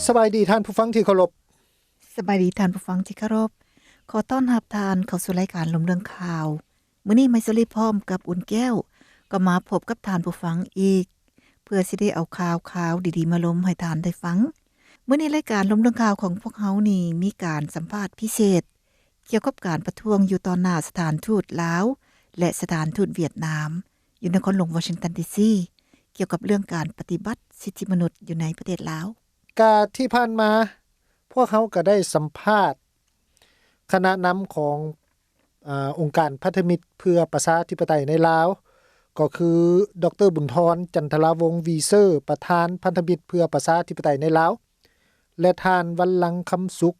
ສະບາຍດີທ່ານຜູ້ຟັງທີ່ເຄົາລົບ. ສະບາຍດີທ່ານຜູ້ຟັງທີ່ເຄົາລົບ. ຂໍຕ້ອນຮັບທ່ານເຂົ້າສູ່ລາຍການລົມເລື່ອງຂ່າວ. ມື້ນີ້ໄມຊູລີພ້ອມກັບອຸ່ນແກ້ວ ກໍມາພົບກັບທ່ານຜູ້ຟັງອີກ ເພື່ອຊິໄດ້ເອົາຂ່າວໆດີໆມາລົມໃຫ້ທ່ານໄດ້ຟັງ. ມື້ນີ້ລາຍການລົມເລື່ອງຂ່າວຂອງພວກເຮົານີ້ ມີການສຳພາດພິເສດ ກ່ຽວກັບການປະທ້ວງຢູ່ຕໍ່ໜ້າສະຖານທູດລາວ ແລະ ສະຖານທູດຫວຽດນາມ ຢູ່ນະຄອນຫຼວງວໍຊິງຕັນ ດີຊີ ກ່ຽວກັບເລື່ອງການປະຕິບັດສິດທິມະນຸດຢູ່ໃນປະເທດລາວ. ກະທີ່ຜ່ານມາ ພວກເຮົາກະໄດ້ສຳພາດຄະນະນຳຂອງ ອາ ອົງການພັນທະມິດເພື່ອປະຊາທິປະໄຕໃນລາວ ກໍຄື ດຣ. ບຸນທອນ ຈັນທະລາວົງ ວີເຊີ ປະທານພັນທະມິດເພື່ອປະຊາທິປະໄຕໃນລາວ ແລະ ທ່ານ ວັນລັງ ຄຳສຸກ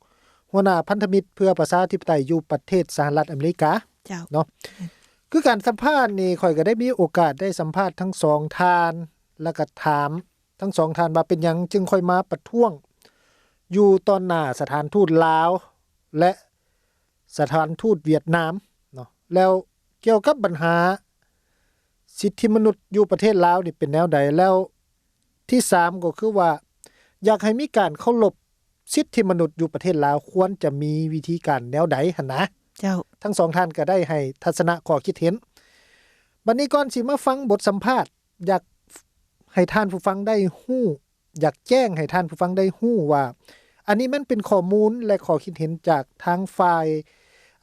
ຫົວໜ້າພັນທະມິດເພື່ອປະຊາທິປະໄຕຢູ່ປະເທດສະຫະລັດອາເມລິກາ ເຈົ້າ ເນາະ. ຄືການສຳພາດນີ້ ຂ້ອຍກໍໄດ້ມີໂອກາດໄດ້ສຳພາດທັງສອງທ່ານ ແລ້ວກໍຖາມທັງສອງທ່ານວ່າ ເປັນຫຍັງຈຶ່ງຄ່ອຍມາປະທ້ວງຢູ່ຕໍ່ໜ້າສະຖານທູດລາວ ແລະ ສະຖານທູດຫວຽດນາມເນາະ ແລ້ວກ່ຽວກັບບັນຫາສິດທິມະນຸດຢູ່ປະເທດລາວນີ້ເປັນແນວໃດ ແລ້ວ ທີສາມ ກໍຄືວ່າ ຢາກໃຫ້ມີການເຄົາລົບສິດທິມະນຸດຢູ່ປະເທດລາວ ຄວນຈະມີວິທີການແນວໃດຫັ້ນນະ? ເຈົ້າ. ທັງສອງທ່ານກໍໄດ້ໃຫ້ທັດສະນະຂໍ້ຄິດເຫັນ. ບັດນີ້ກ່ອນຊິມາຟັງບົດສຳພາດ ຢາກໃຫ້ທ່ານຜູ້ຟັງໄດ້ຮູ້ ຢາກແຈ້ງໃຫ້ທ່ານຜູ້ຟັງໄດ້ຮູ້ວ່າ ອັນນີ້ມັນເປັນຂໍ້ມູນ ແລະ ຂໍ້ຄິດເຫັນຈາກທາງຝ່າຍ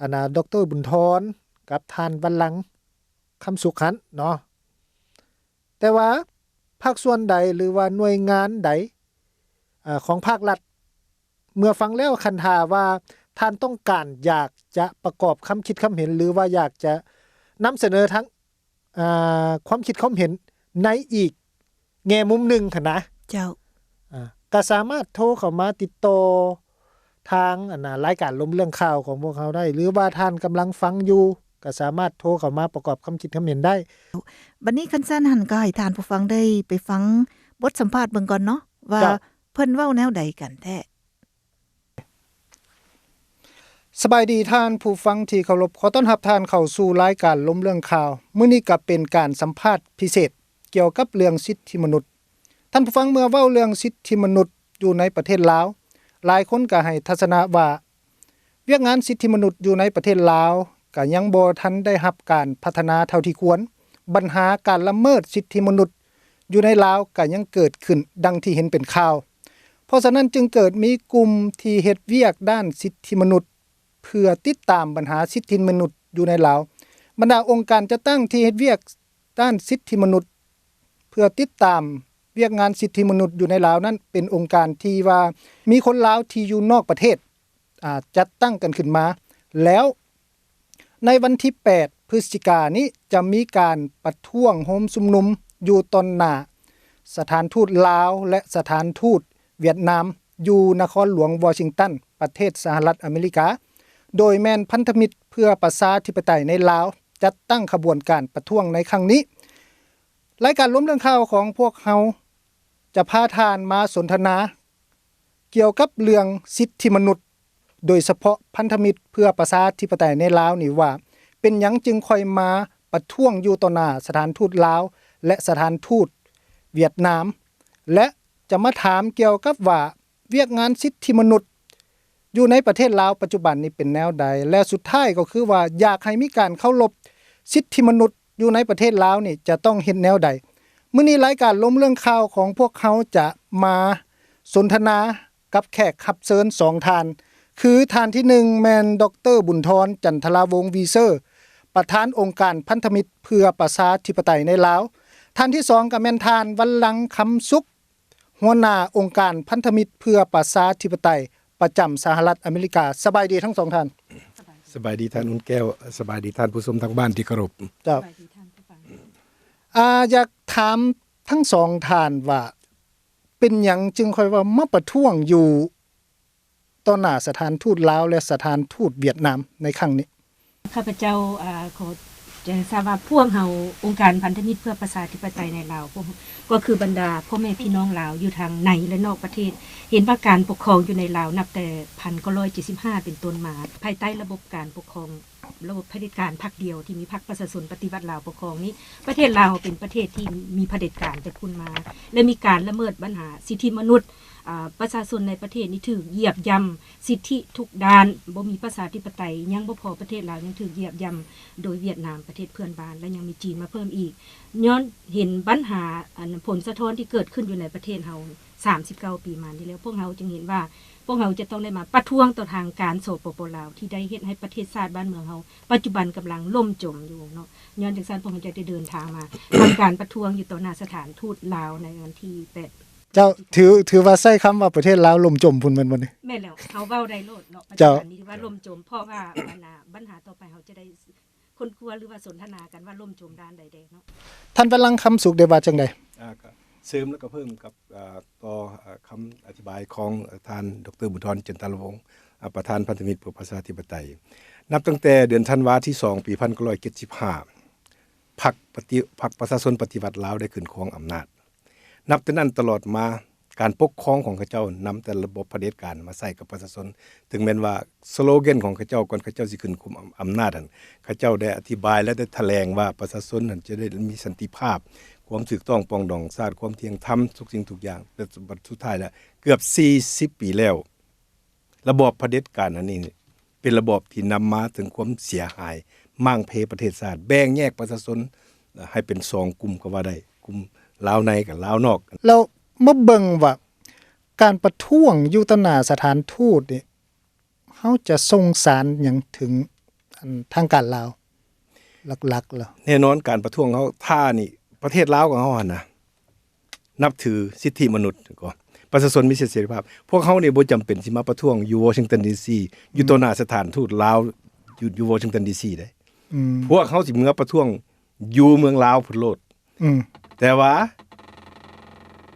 ອັນນະ ດຣ. ບຸນທອນ ກັບທ່ານ ວັນລັງ ຄຳສຸກຫັ້ນເນາະ. ແຕ່ວ່າພາກສ່ວນໃດ ຫຼືວ່າໜ່ວຍງານໃດ ເອີ ຂອງພາກລັດ ເມື່ອຟັງແລ້ວ ຄັນຖ້າວ່າທ່ານຕ້ອງການຢາກຈະປະກອບຄຳຄິດຄຳເຫັນ ຫຼືວ່າຢາກຈະນຳສະເໜີທາງ ອາ ຄວາມຄິດຄວາມເຫັນໃນອີກແງ່ມຸມໜຶ່ງຫັ້ນນະ ເຈົ້າ ອາ ກໍສາມາດໂທເຂົ້າມາຕິດຕໍ່ທາງ ອັນນະ ລາຍການລົມເລື່ອງຂ່າວຂອງພວກເຮົາໄດ້ ຫຼືວ່າທ່ານກຳລັງຟັງຢູ່ ກໍສາມາດໂທເຂົ້າມາປະກອບຄຳຄິດຄຳເຫັນໄດ້. ບັດນີ້ຄັນຊັ້ນຫັ້ນ ກໍໃຫ້ທ່ານຜູ້ຟັງໄດ້ໄປຟັງບົດສຳພາດເບິ່ງກ່ອນເນາະ ວ່າ ເຈົ້າ ເພິ່ນເວົ້າແນວໃດກັນແທ້. ສະບາຍດີທ່ານຜູ້ຟັງທີ່ເຄົາລົບ, ຂໍຕ້ອນຮັບທ່ານເຂົ້າສູ່ລາຍການລົມເລື່ອງຂ່າວ. ມື້ນີ້ກໍເປັນການສຳພາດພິເສດກ່ຽວກັບເລື່ອງສິດທິມະນຸດ. ທ່ານຜູ້ຟັງ, ເມື່ອເວົ້າເລື່ອງສິດທິມະນຸດຢູ່ໃນປະເທດລາວ, ຫຼາຍຄົນກໍໃຫ້ທັດສະນະວ່າ ວຽກງານສິດທິມະນຸດຢູ່ໃນປະເທດລາວກໍຍັງບໍ່ທັນໄດ້ຮັບການພັດທະນາເທົ່າທີ່ຄວນ. ບັນຫາການລະເມີດສິດທິມະນຸດຢູ່ໃນລາວກໍຍັງເກີດຂຶ້ນດັ່ງທີ່ເຫັນເປັນຂ່າວ. ເພາະສະນັ້ນຈຶ່ງເກີດມີກຸ່ມທີ່ເຮັດວຽກດ້ານສິດທິມະນຸດ ເພື່ອຕິດຕາມບັນຫາສິດທິມະນຸດຢູ່ໃນລາວ. ບັນດາອົງການຈັດຕັ້ງທີ່ເຮັດວຽກດ້ານສິດທິມະນຸດ ເພື່ອຕິດຕາມວຽກງານສິດທິມະນຸດຢູ່ໃນລາວນັ້ນ ເປັນອົງການທີ່ວ່າມີຄົນລາວທີ່ຢູ່ນອກປະເທດ ອາ ຈັດຕັ້ງກັນຂຶ້ນມາ ແລ້ວໃນວັນທີແປດ ພຶສຈິການີ້ ຈະມີການປະທ້ວງໂຮມຊຸມນຸມຢູ່ຕໍ່ໜ້າສະຖານທູດລາວ ແລະ ສະຖານທູດຫວຽດນາມ ຢູ່ນະຄອນຫຼວງວໍຊິງຕັນ ປະເທດສະຫະລັດອາເມລິກາ ໂດຍແມ່ນພັນທະມິດເພື່ອປະຊາທິປະໄຕໃນລາວ ຈັດຕັ້ງຂະບວນການປະທ້ວງໃນຄັ້ງນີ້. ລາຍການລົມເລື່ອງຂ່າວຂອງພວກເຮົາຈະພາທ່ານມາສົນທະນາ ກ່ຽວກັບເລື່ອງສິດທິມະນຸດ, ໂດຍສະເພາະພັນທະມິດເພື່ອປະຊາທິປະໄຕໃນລາວນີ້ວ່າ ເປັນຫຍັງຈຶ່ງຄ່ອຍມາປະທ້ວງຢູ່ຕໍ່ໜ້າສະຖານທູດລາວ ແລະ ສະຖານທູດຫວຽດນາມ ແລະ ຈະມາຖາມກ່ຽວກັບວ່າ ວຽກງານສິດທິມະນຸດຢູ່ໃນປະເທດລາວປັດຈຸບັນນີ້ເປັນແນວໃດ ແລະ ສຸດທ້າຍກໍຄືວ່າ ຢາກໃຫ້ມີການເຄົາລົບສິດທິມະນຸດ ຢູ່ໃນປະເທດລາວນີ້ຈະຕ້ອງເຮັດແນວໃດ? ມື້ນີ້ລາຍການລົມເລື່ອງຂ່າວຂອງພວກເຮົາຈະມາສົນທະນາກັບແຂກຮັບເຊີນສອງທ່ານ ຄືທ່ານທີໜຶ່ງແມ່ນ ດຣ. ບຸນທອນ ຈັນທະລາວົງ ວີເຊີ ປະທານອົງການພັນທະມິດເພື່ອປະຊາທິປະໄຕໃນລາວ, ທ່ານທີສອງກໍແມ່ນທ່ານ ວັນລັງ ຄຳສຸກ ຫົວໜ້າອົງການພັນທະມິດເພື່ອປະຊາທິປະໄຕປະຈຳສະຫະລັດອາເມລິກາ. ສະບາຍດີທັງສອງທ່ານ. ສະບາຍດີທ່ານອຸ່ນແກ້ວ, ສະບາຍດີທ່ານຜູ້ຊົມທາງບ້ານທີ່ເຄົາລົບ. ເຈົ້າ. ສະບາຍດີທ່ານຜູ້ຟັງ. ອາ, ຢາກຖາມທັງສອງທ່ານວ່າ ເປັນຫຍັງຈຶ່ງຄ່ອຍວ່າມາປະທ້ວງຢູ່ ຕໍ່ໜ້າສະຖານທູດລາວ ແລະ ສະຖານທູດຫວຽດນາມໃນຄັ້ງນີ້? ຂ້າພະເຈົ້າ ອາ ຂໍຈະຊາບວ່າ ພວກເຮົາ ອົງການພັນທະມິດເພື່ອປະຊາທິປະໄຕໃນລາວ ພວກ ກໍຄືບັນດາພໍ່ແມ່ພີ່ນ້ອງລາວຢູ່ທັງໃນ ແລະ ນອກປະເທດ ເຫັນວ່າການປົກຄອງຢູ່ໃນລາວ ນັບແຕ່ພັນເກົ້າຮ້ອຍເຈັດສິບຫ້າເປັນຕົ້ນມາ ພາຍໃຕ້ລະບົບການປົກຄອງ ລະບົບຜະເດັດການພັກດຽວ ທີ່ມີພັກປະຊາຊົນປະຕິວັດລາວປົກຄອງນີ້ ປະເທດລາວເຮົາເປັນປະເທດທີ່ມີຜະເດັດການແຕ່ພຸ້ນມາ ແລະ ມີການລະເມີດບັນຫາສິດທິມະນຸດ ອາ ປະຊາຊົນໃນປະເທດນີ້ຖືກຢຽບຢ່ຳສິດທິທຸກດ້ານ, ບໍ່ມີປະຊາທິປະໄຕ. ຍັງບໍ່ພໍ ປະເທດລາວຍັງຖືກຢຽບຢ່ຳໂດຍຫວຽດນາມ ປະເທດເພື່ອນບ້ານ ແລະ ຍັງມີຈີນມາເພີ່ມອີກ. ຍ້ອນເຫັນບັນຫາ ອັນ ຜົນສະທ້ອນທີ່ເກີດຂຶ້ນຢູ່ໃນປະເທດເຮົາ ສາມສິບເກົ້າປີມານີ້ແລ້ວ, ພວກເຮົາຈຶ່ງເຫັນວ່າ ພວກເຮົາຈະຕ້ອງໄດ້ມາປະທ້ວງຕໍ່ທາງການ ສປປ ລາວ ທີ່ໄດ້ເຮັດໃຫ້ປະເທດຊາດບ້ານເມືອງເຮົາປັດຈຸບັນກຳລັງລົ້ມຈົມຢູ່ເນາະ. ຍ້ອນຈັ່ງຊັ້ນ ພວກເຮົາຈະໄດ້ເດີນທາງມາທຳການປະທ້ວງຢູ່ຕໍ່ໜ້າສະຖານທູດລາວໃນວັນທີແປດ. ເຈົ້າ ຖື ຖືວ່າໃຊ້ຄຳວ່າປະເທດລາວລົ້ມຈົມພຸ້ນແມ່ນບໍ່ນີ້? ແມ່ນແລ້ວ, ເຮົາເວົ້າໄດ້ໂລດເນາະ. ເຈົ້າ ປັດຈຸບັນນີ້ຖືວ່າລົ້ມຈົມ ເພາະວ່າ ອັນນ່າ ບັນຫາຕໍ່ໄປເຮົາຈະໄດ້ ຄົ້ນຄວ້າ ຫຼືວ່າສົນທະນາກັນວ່າລົ້ມຈົມດ້ານໃດແດ່ເນາະ. ທ່ານ ວັນລັງ ຄຳສຸກ ໄດ້ວ່າຈັ່ງໃດ? ອ່າ ກໍເສີມແລ້ວກໍເພີ່ມກັບ ອ່າ ຕໍ່ ອ່າ ຄຳອະທິບາຍຂອງ ອ່າ ທ່ານ ດຣ ບຸນທອນ ຈັນທະລາວົງ ອ່າ ປະທານພັນທະມິດເພື່ອປະຊາທິປະໄຕ. ນັບຕັ້ງແຕ່ເດືອນທັນວາທີສອງ ປີພັນເກົ້າຮ້ອຍເຈັດສິບຫ້າ ພັກປະຕິ ພັກປະຊາຊົນປະຕິວັດລາວໄດ້ຂຶ້ນຄອງອຳນາດ. ນັບແຕ່ນັ້ນຕະຫຼອດມາ ການປົກຄອງຂອງເຂົາເຈົ້ານຳແຕ່ລະບົບຜະເດັດການມາໃສ່ກັບປະຊາຊົນ, ເຖິງແມ່ນວ່າສະໂລແກນຂອງເຂົາເຈົ້າ ກ່ອນເຂົາເຈົ້າຊິຂຶ້ນຄຸມອຳ ອຳນາດຫັ້ນ ເຂົາເຈົ້າໄດ້ອະທິບາຍ ແລະ ໄດ້ຖະແຫຼງວ່າປະຊາຊົນຫັ້ນຈະໄດ້ມີສັນຕິພາບ, ຄວາມຖືກຕ້ອງປອງດອງຊາດ, ຄວາມທ່ຽງທຳ, ທຸກສິ່ງທຸກຢ່າງ. ແຕ່ບັດສຸດທ້າຍແລ້ວ ເກືອບສີ່ສິບປີແລ້ວ ລະບອບຜະເດັດການອັນນີ້ເປັນລະບອບທີ່ນຳມາເຖິງຄວາມເສຍຫາຍ, ມ້າງເພປະເທດຊາດ, ແບ່ງແຍກປະຊາຊົນໃຫ້ເປັນສອງກຸ່ມກໍວ່າໄດ້, ກຸ່ມລາວໃນກັບລາວນອກ. ແລ້ວມາເບິ່ງວ່າການປະທ້ວງຢູ່ຕໍ່ໜ້າສະຖານທູດນີ້ ເຮົາຈະສົ່ງສານຫຍັງເຖິງ ອັນ ທາງການລາວຫຼັກໆແລ້ວ? ແນ່ນອນ ການປະທ້ວງເຮົາ ຖ້ານີ້ ປະເທດລາວຂອງເຮົາຫັ້ນນະ ນັບຖືສິດທິມະນຸດ ກໍປະຊາຊົນມີສິດເສລີພາບ. ພວກເຮົານີ້ບໍ່ຈຳເປັນຊິມາປະທ້ວງຢູ່ວໍຊິງຕັນ ດີຊີ ຢູ່ຕໍ່ໜ້າສະຖານທູດລາວ ຢູ່ ຢູ່ວໍຊິງຕັນ ດີຊີ ເດ້. ອືມ ພວກເຮົາຊິເມືອປະທ້ວງຢູ່ເມືອງລາວພຸ້ນໂລດ. ອືມ ແຕ່ວ່າ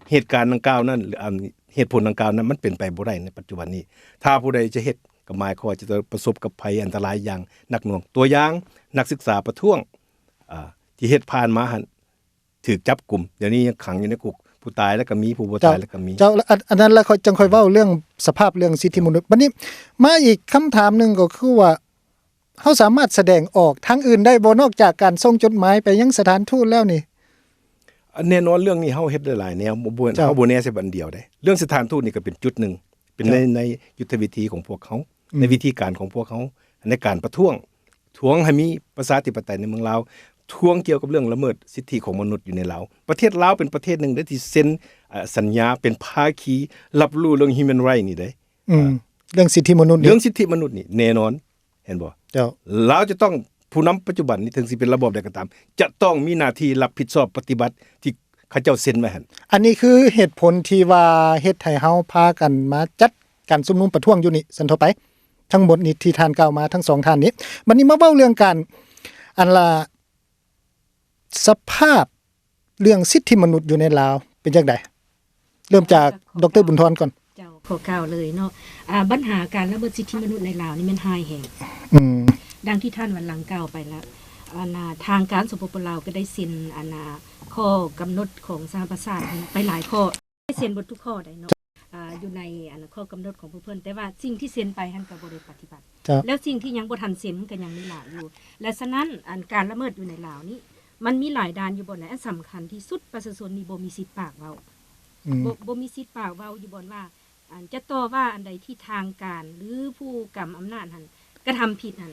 ເຫດການດັ່ງກ່າວນັ້ນ ອັນ ເຫດຜົນດັ່ງກ່າວນັ້ນ ມັນເປັນໄປບໍ່ໄດ້ໃນປັດຈຸບັນນີ້. ຖ້າຜູ້ໃດຈະເຮັດ ກໍໝາຍຄວາມວ່າຈະປະສົບກັບໄພອັນຕະລາຍຢ່າງໜັກໜ່ວງ. ຕົວຢ່າງ ນັກສຶກສາປະທ້ວງ ອ່າ ທີ່ເຮັດຜ່ານມາຫັ້ນ ຖືກຈັບກຸມ, ດຽວນີ້ຍັງຂັງຢູ່ໃນຄຸກ, ຜູ້ຕາຍແລ້ວກໍມີ, ຜູ້ບໍ່ຕາຍແລ້ວກໍມີ. ເຈົ້າ ເຈົ້າ ອັນ ອັນນັ້ນລະ ຂ້ອຍ ຈັ່ງຄ່ອຍເວົ້າເລື່ອງສະພາບເລື່ອງສິດທິມະນຸດ. ບັດນີ້ມາອີກຄຳຖາມໜຶ່ງກໍຄືວ່າ ເຮົາສາມາດສະແດງອອກທາງອື່ນໄດ້ບໍ່ ນອກຈາກການສົ່ງຈົດໝາຍໄປຍັງສະຖານທູດແລ້ວນີ້? ອັນ ແນ່ນອນ ເລື່ອງນີ້ເຮົາເຮັດໄດ້ຫຼາຍແນວ, ບໍ່ ເຈົ້າ ເຮົາບໍ່ແນໃສ່ອັນດຽວເດ້. ເລື່ອງສະຖານທູດນີ້ກໍເປັນຈຸດໜຶ່ງ, ເປັນໃນ ເຈົ້າ ໃນຍຸດທະວິທີຂອງພວກເຮົາ, ອືມ ໃນວິທີການຂອງພວກເຮົາ ໃນການປະທ້ວງ, ທວງໃຫ້ມີປະຊາທິປະໄຕໃນເມືອງລາວ, ທວງກ່ຽວກັບເລື່ອງລະເມີດສິດທິຂອງມະນຸດຢູ່ໃນລາວ. ປະເທດລາວເປັນປະເທດໜຶ່ງເດ້ທີ່ເຊັນ ເອີ ສັນຍາເປັນພາຄີຮັບຮູ້ເລື່ອງ human right ນີ້ເດ້. ອືມ ເລື່ອງສິດທິມະນຸດນີ້ ເລື່ອງສິດທິມະນຸດນີ້ແນ່ນອນ ເຫັນບໍ່? ເຈົ້າ ລາວຈະຕ້ອງ ຜູ້ນຳປັດຈຸບັນນີ້ ເຖິງຊິເປັນລະບອບໃດກໍຕາມ ຈະຕ້ອງມີໜ້າທີ່ຮັບຜິດຊອບປະຕິບັດທີ່ເຂົາເຈົ້າເຊັນໄວ້ຫັ້ນ. ອັນນີ້ຄືເຫດຜົນທີ່ວ່າເຮັດໃຫ້ເຮົາພາກັນມາຈັດການຊຸມນຸມປະທ້ວງຢູ່ນີ້ ຊັ້ນທົ່ວໄປ ທັງໝົດນີ້ທີ່ທ່ານກ່າວມາທັງສອງທ່ານນີ້. ບັດນີ້ມາເວົ້າເລື່ອງການ ອັນລະ ສະພາບເລື່ອງສິດທິມະນຸດຢູ່ໃນລາວເປັນຈັ່ງໃດ? ເລີ່ມຈາກ ດຣ ບຸນທອນກ່ອນ. ເຈົ້າ ຂໍກ່າວເລີຍເນາະ ອາ ບັນຫາການລະເມີດສິດທິມະນຸດໃນລາວນີ້ແມ່ນຮ້າຍແຮງ. ອືມ ດັ່ງທີ່ທ່ານວັນຫຼັງກ່າວໄປລະ ອັນນາ ທາງການ ສປປ ລາວ ກໍໄດ້ເຊັນ ອັນນາ ຂໍ້ກຳນົດຂອງສະຫະປະຊາຊາດໄປຫຼາຍຂໍ້, ໄດ້ເຊັນເບິດທຸກຂໍ້ໃດເນາະ. ອ່າ ຢູ່ໃນ ອັນ ຂໍ້ກຳນົດຂອງພວກເພິ່ນ, ແຕ່ວ່າສິ່ງທີ່ເຊັນໄປຫັ້ນກໍບໍ່ໄດ້ປະຕິບັດ. ເຈົ້າ ແລ້ວສິ່ງທີ່ຍັງບໍ່ທັນເຊັນກໍຍັງມີຫຼາຍຢູ່. ແລະ ສະນັ້ນ ອັນ ການລະເມີດຢູ່ໃນລາວນີ້ ມັນມີຫຼາຍດ້ານຢູ່ບ່ອນໃດ? ອັນສຳຄັນທີ່ສຸດ ປະຊາຊົນນີ້ບໍ່ມີສິດປາກເວົ້າ. ອືມ ບໍ່ ບໍ່ມີສິດປາກເວົ້າຢູ່ບ່ອນວ່າ ອັນ ຈະຕໍ່ວ່າອັນໃດທີ່ທາງການ ຫຼື ຜູ້ກຳອຳນາດຫັ້ນກະທຳຜິດຫັ້ນ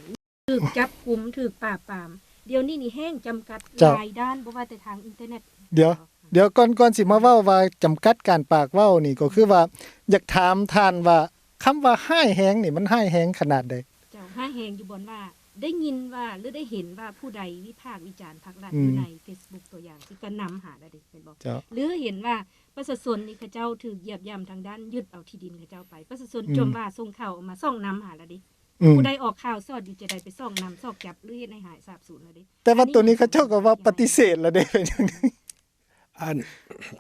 ຖືກຈັບກຸມ ຖືກປາບປາມ. ດຽວນີ້ນີ້ແຮງຈຳກັດ ເຈົ້າ ຫຼາຍດ້ານ, ບໍ່ວ່າແຕ່ທາງອິນເຕີເນັດ. ດຽວ ດຽວກ່ອນ ກ່ອນຊິມາເວົ້າວ່າຈຳກັດການປາກເວົ້ານີ້ ກໍຄືວ່າຢາກຖາມທ່ານວ່າ ຄຳວ່າຮ້າຍແຮງນີ້ ມັນຮ້າຍແຮງຂະໜາດໃດ? ເຈົ້າ ຮ້າຍແຮງຢູ່ບ່ອນວ່າ ໄດ້ຍິນວ່າ ຫຼື ໄດ້ເຫັນວ່າຜູ້ໃດວິພາກວິຈານພັກລັດ ອືມ ຢູ່ໃນເຟສບຸກຕົວຢ່າງຊີ້ ກໍນຳຫາລະເດ ແມ່ນບໍ່? ເຈົ້າ ຫຼື ເຫັນວ່າປະຊາຊົນນີ້ ເຂົາເຈົ້າຖືກຢຽບຢ່ຳທາງດ້ານ, ຍຶດເອົາທີ່ດິນເຂົາເຈົ້າໄປ, ປະຊາຊົນ ອືມ ຈົ່ມວ່າສົ່ງຂ່າວອອກມາ ຊອກນຳຫາລະເດ. ອືມ ຜູ້ໃດອອກຂ່າວສອດຢູ່ຈະໄດ້ໄປຊອກນຳ ຊອກຈັບ ຫຼື ເຮັດໃຫ້ຫາຍສາບສູນລະເດ. ແຕ່ວ່າໂຕນີ້ເຂົາເຈົ້າກໍວ່າປະຕິເສດລະເດ ເປັນຈັ່ງໃດ? ອັນ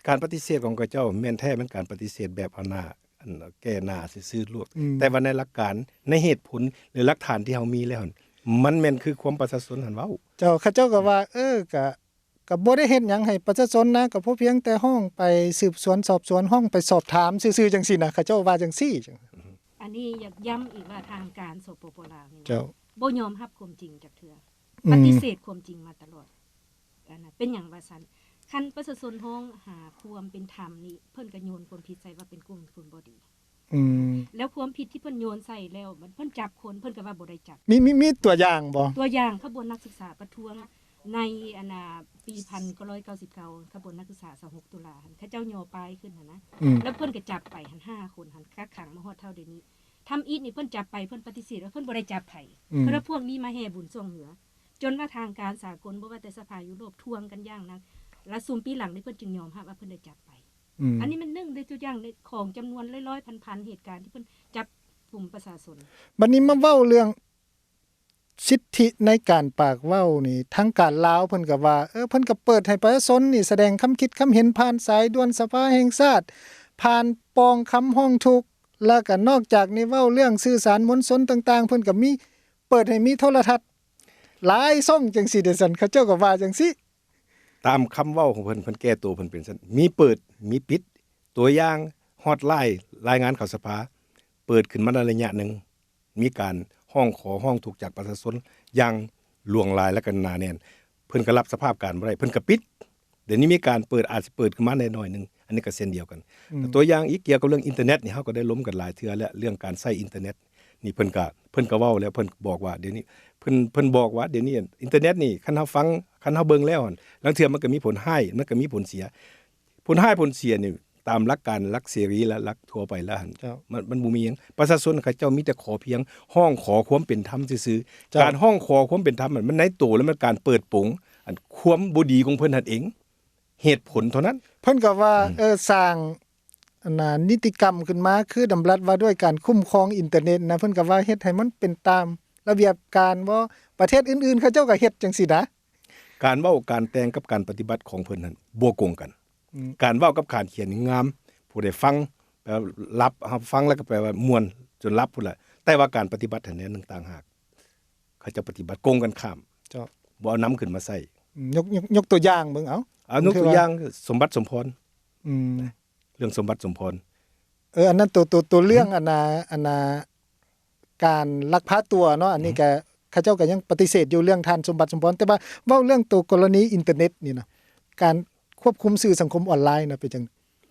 ການປະຕິເສດຂອງເຂົາເຈົ້າແມ່ນແທ້ ແມ່ນການປະຕິເສດແບບເອົາໜ້າ ອັນ ແກ້ໜ້າຊື່ໆໂລດ. ອືມ ແຕ່ວ່າໃນຫຼັກການ ໃນເຫດຜົນ ຫຼື ຫຼັກຖານທີ່ເຮົາມີແລ້ວຫັ້ນ ມັນແມ່ນຄືຄວາມປະຊາຊົນຫັ້ນເວົ້າ. ເຈົ້າ ເຂົາເຈົ້າກໍວ່າ ເອີ ກະ ກໍບໍ່ໄດ້ເຮັດຫຍັງໃຫ້ປະຊາຊົນນະ, ກໍພໍພຽງແຕ່ຮ້ອງໄປສືບສວນສອບສວນ, ຮ້ອງໄປສອບຖາມຊື່ໆ ຈັ່ງຊີ້ນະ, ເຂົາເຈົ້າວ່າຈັ່ງຊີ້. ອັນນີ້ຢາກຢ້ຳອີກວ່າ ທາງການ ສປປ ລາວ ນີ້ ເຈົ້າ ບໍ່ຍອມຮັບຄວາມຈິງຈັກເທື່ອ ອືມ ປະຕິເສດຄວາມຈິງມາຕະຫຼອດ. ອັນນັ້ນເປັນຫຍັງວ່າຊັ້ນ? ຄັນປະຊາຊົນຮ້ອງຫາຄວາມເປັນທຳນີ້ ເພິ່ນກໍໂຍນຄວາມຜິດໃສ່ວ່າເປັນກຸ່ມຄົນບໍ່ດີ. ອືມ ແລ້ວຄວາມຜິດທີ່ເພິ່ນໂຍນໃສ່ແລ້ວ ເພິ່ນຈັບຄົນ ເພິ່ນກໍວ່າບໍ່ໄດ້ຈັບ. ມີ ມີ ມີຕົວຢ່າງບໍ່? ຕົວຢ່າງຂະບວນນັກສຶກສາປະທ້ວງໃນ ອັນນ່າ ປີພັນເກົ້າຮ້ອຍເກົ້າສິບເກົ້າ ຂະບວນນັກສຶກສາຊາວຫົກຕຸລາຫັ້ນ ເຂົາເຈົ້າຍໍປ້າຍຂຶ້ນຫັ້ນນະ ອືມ ແລ້ວເພິ່ນກໍຈັບໄປຫັ້ນຫ້າຄົນຫັ້ນ ກັກຂັງມາຮອດເທົ່າດຽວນີ້. ທຳອິດນີ້ເພິ່ນຈັບໄປ ເພິ່ນປະຕິເສດວ່າເພິ່ນບໍ່ໄດ້ຈັບໃຜ ອືມ ເພິ່ນວ່າພວກນີ້ມາແຫ່ບຸນຊ່ວງເໜືອ ຈົນວ່າທາງການສາກົນ ບໍ່ວ່າແຕ່ສະພາຢູໂຣບ ທວງກັນຢ່າງໜັກ ແລະຊຸມປີຫຼັງນີ້ເພິ່ນຈຶ່ງຍອມຮັບວ່າເພິ່ນໄດ້ຈັບໄປ. ອືມ ອັນນີ້ແມ່ນໜຶ່ງໃນຕົວຢ່າງໃນຂອງຈຳນວນຮ້ອຍໆ ພັນໆ ເຫດການທີ່ເພິ່ນຈັບກຸມປະຊາຊົນ. ບັດນີ້ມາເວົ້າເລື່ອງສິດທິໃນການປາກເວົ້ານີ້ ທາງການລາວເພິ່ນກໍວ່າ ເອີ ເພິ່ນກໍເປີດໃຫ້ປະຊາຊົນນີ້ສະແດງຄຳຄິດຄຳເຫັນຜ່ານສາຍດ່ວນສະພາແຫ່ງຊາດ ຜ່ານປ່ອງຄຳຮ້ອງທຸກ ແລ້ວກໍນອກຈາກນີ້ເວົ້າເລື່ອງສື່ສານມວນຊົນຕ່າງໆ ເພິ່ນກໍມີເປີດໃຫ້ມີໂທລະທັດຫຼາຍຊ່ອງຈັ່ງຊີ້ເດຊັ້ນ ເຂົາເຈົ້າກໍວ່າຈັ່ງຊີ້. ຕາມຄຳເວົ້າຂອງເພິ່ນ ເພິ່ນແກ້ໂຕເພິ່ນເປັນຊັ້ນ ມີເປີດ ມີປິດ ຕົວຢ່າງຮອດລາຍ ລາຍງານເຂົ້າສະພາ ເປີດຂຶ້ນມາໄດ້ໄລຍະໜຶ່ງ ມີການຮ້ອງຂໍຮ້ອງທຸກຈາກປະຊາຊົນຢ່າງຫຼວງຫຼາຍ ແລະກໍໜາແໜ້ນ ເພິ່ນກໍຮັບສະພາບການບໍ່ໄດ້ ເພິ່ນກໍປິດ. ດຽວນີ້ມີການເປີດ ອາດຊິເປີດຂຶ້ນມາແດ່ໜ້ອຍໜຶ່ງ ອັນນີ້ກໍເຊັ່ນດຽວກັນ. ອືມ ຕົວຢ່າງອີກ ກ່ຽວກັບເລື່ອງອິນເຕີເນັດນີ້ ເຮົາກໍໄດ້ລົມກັນຫຼາຍເທື່ອແລ້ວ ເລື່ອງການໃຊ້ອິນເຕີເນັດນີ້ ເພິ່ນກໍ ເພິ່ນກໍເວົ້າແລ້ວ ເພິ່ນບອກວ່າ ດຽວນີ້ ເພິ່ນ ເພິ່ນບອກວ່າ ດຽວນີ້ອິນເຕີເນັດນີ້ ຄັນເຮົາຟັງ ຄັນເຮົາເບິ່ງແລ້ວຫັ້ນ ລາງເທື່ອມັນກໍມີຜົນຮ້າຍ ມັນກໍມີຜົນເສຍ. ຜົນຮ້າຍຜົນເສຍນີ້ ຕາມຫຼັກການ ຫຼັກເສລີ ແລະ ຫຼັກທົ່ວໄປແລ້ວຫັ້ນ ເຈົ້າ ມັນ ມັນບໍ່ມີຫຍັງ. ປະຊາຊົນເຂົາເຈົ້າມີແຕ່ຂໍພຽງຮ້ອງຂໍຄວາມເປັນທຳຊື່ໆ. ເຈົ້າ ການຮ້ອງຂໍຄວາມເປັນທຳນັ້ນ ມັນໃນໂຕແລ້ວ ມັນການເປີດໂປງ ອັນຄວາມບໍ່ດີຂອງເພິ່ນຫັ້ນເອງ ເຫດຜົນເທົ່ານັ້ນ. ເພິ່ນກໍວ່າ ອືມ ເອີ ສ້າງ ອັນນ່າ ນິຕິກຳຂຶ້ນມາ ຄືດຳລັດວ່າດ້ວຍການຄຸ້ມຄອງອິນເຕີເນັດນະ ເພິ່ນກໍວ່າເຮັດໃຫ້ມັນເປັນຕາມລະບຽບການບໍ່? ປະເທດອື່ນໆ ເຂົາເຈົ້າກໍເຮັດຈັ່ງຊີ້ນະ. ການເວົ້າ ການແຕ່ງກັບການປະຕິບັດຂອງເພິ່ນຫັ້ນບໍ່ກົງກັນ. ອືມ ການເວົ້າກັບການຂຽນນີ້ງາມ ຜູ້ໃດຟັງແບບຫຼັບ ເຮົາຟັງແລ້ວກໍແປວ່າມ່ວນຈົນຫຼັບພຸ້ນແຫຼະ ແຕ່ວ່າການປະຕິບັດຫັ້ນແນວໜຶ່ງຕ່າງຫາກ ເຂົາເຈົ້າປະຕິບັດກົງກັນຂ້າມ. ເຈົ້າ ບໍ່ເອົານຳຂຶ້ນມາໃຊ້. ອືມ ຍົກ ຍົກ ຍົກຕົວຢ່າງເບິ່ງເອົາ. ເອົາ ຍົກຕົວຢ່າງ ສົມບັດ ສົມພອນ. ອືມ ເລື່ອງສົມບັດ ສົມພອນ. ເອີ ອັນນັ້ນ ໂຕ ໂຕ ໂຕເລື່ອງ ອືມ ອັນນ່າ ອັນນ່າ ການລັກພາຕົວເນາະ ອັນນີ້ ອືມ ກໍເຂົາເຈົ້າກໍຍັງປະຕິເສດຢູ່ເລື່ອງທ່ານສົມບັດ ສົມພອນ ແຕ່ວ່າເວົ້າເລື່ອງໂຕກໍລະນີອິນເຕີເນັດນີ້ນະ ການຄວບຄຸມສື່ສັງຄົມອອນລາຍນະ ເປັນຈັ່ງ?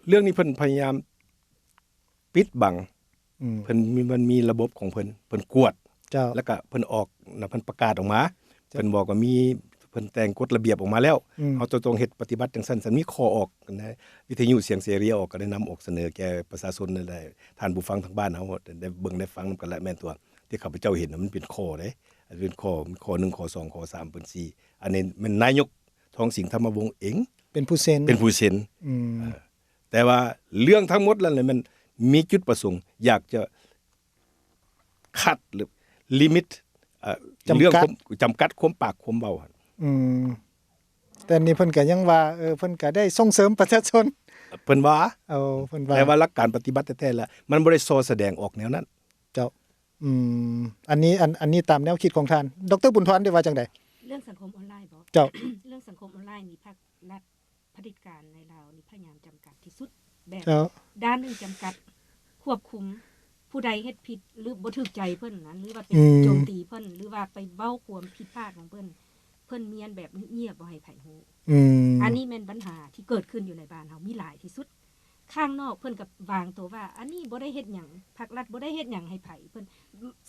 ເລື່ອງນີ້ເພິ່ນພະຍາຍາມປິດບັງ. ອືມ ເພິ່ນມີ ມັນມີລະບົບຂອງເພິ່ນ ເພິ່ນກວດ. ເຈົ້າ ແລ້ວກະເພິ່ນອອກນະ ເພິ່ນປະກາດອອກມາ. ເຈົ້າ ເພິ່ນບອກວ່າມີ ເພິ່ນແຕ່ງກົດລະບຽບອອກມາແລ້ວ. ອືມ ເຮົາຈະຕ້ອງເຮັດປະຕິບັດຈັ່ງຊັ້ນ ຊັ້ນ ມີຂໍ້ອອກນະ ວິທະຍຸສຽງເສລີອອກ ກໍໄດ້ນຳອອກສະເໜີແກ່ປະຊາຊົນນັ້ນແຫຼະ ທ່ານຜູ້ຟັງທາງບ້ານເຮົາໄດ້ເບິ່ງໄດ້ຟັງນຳກັນແຫຼະ. ແມ່ນຕົວະ ທີ່ຂ້າພະເຈົ້າເຫັນນະ ມັນເປັນຂໍ້ເດ້ ອັນເປັນຂໍ້ ຂໍ້ໜຶ່ງ ຂໍ້ສອງ ຂໍ້ສາມ ເປັນສີ່ ອັນນີ້ແມ່ນນາຍົກທອງສິງ ທຳມະວົງ ເອງເປັນຜູ້ເຊັນ ເປັນຜູ້ເຊັນ. ອືມ ເອີ ແຕ່ວ່າເລື່ອງທັງໝົດນັ້ນແຫຼະ ມັນມີຈຸດປະສົງຢາກຈະຂັດ ຫຼື ລິມິດ ເອີ ຈຳກັດ ເລື່ອງຄວາມ ຈຳກັດຄວາມປາກຄວາມເວົ້າຫັ້ນ. ອືມ ແຕ່ນີ້ເພິ່ນກໍຍັງວ່າ ເອີ ເພິ່ນກໍໄດ້ສົ່ງເສີມປະຊາຊົນ ເພິ່ນວ່າ ເອົາ ເພິ່ນວ່າ ແຕ່ວ່າຫຼັກການປະຕິບັດແທ້ໆລະ ມັນບໍ່ໄດ້ສໍ້ສະແດງອອກແນວນັ້ນ. ເຈົ້າ ອືມ ອັນນີ້ ອັນ ອັນນີ້ຕາມແນວຄິດຂອງທ່ານ. ດອກເຕີ ບຸນທອນ ໄດ້ວ່າຈັ່ງໃດ? ເລື່ອງສັງຄົມອອນລາຍບໍ? ເຈົ້າ ເລື່ອງສັງຄົມອອນລາຍນີ້ ພັກລັດ ຜະເດັດການໃນລາວນີ້ພະຍາຍາມຈຳກັດທີ່ສຸດ ແບບ ເຈົ້າ ດ້ານໜຶ່ງຈຳກັດ ຄວບຄຸມ ຜູ້ໃດເຮັດຜິດ ຫຼື ບໍ່ຖືກໃຈເພິ່ນນັ້ນ ຫຼືວ່າໄປ ອືມ ໂຈມຕີເພິ່ນ ຫຼືວ່າໄປເວົ້າຄວາມຜິດພາດຂອງເພິ່ນ ເພິ່ນມ້ຽນແບບງຽບໆ ບໍ່ໃຫ້ໃຜຮູ້. ອືມ ອັນນີ້ແມ່ນບັນຫາທີ່ເກີດຂຶ້ນຢູ່ໃນບ້ານເຮົາມີຫຼາຍທີ່ສຸດ. ຂ້າງນອກເພິ່ນກໍວາງຕົວວ່າ ອັນນີ້ບໍ່ໄດ້ເຮັດຫຍັງ ພັກລັດບໍ່ໄດ້ເຮັດຫຍັງໃຫ້ໃຜ ເພິ່ນ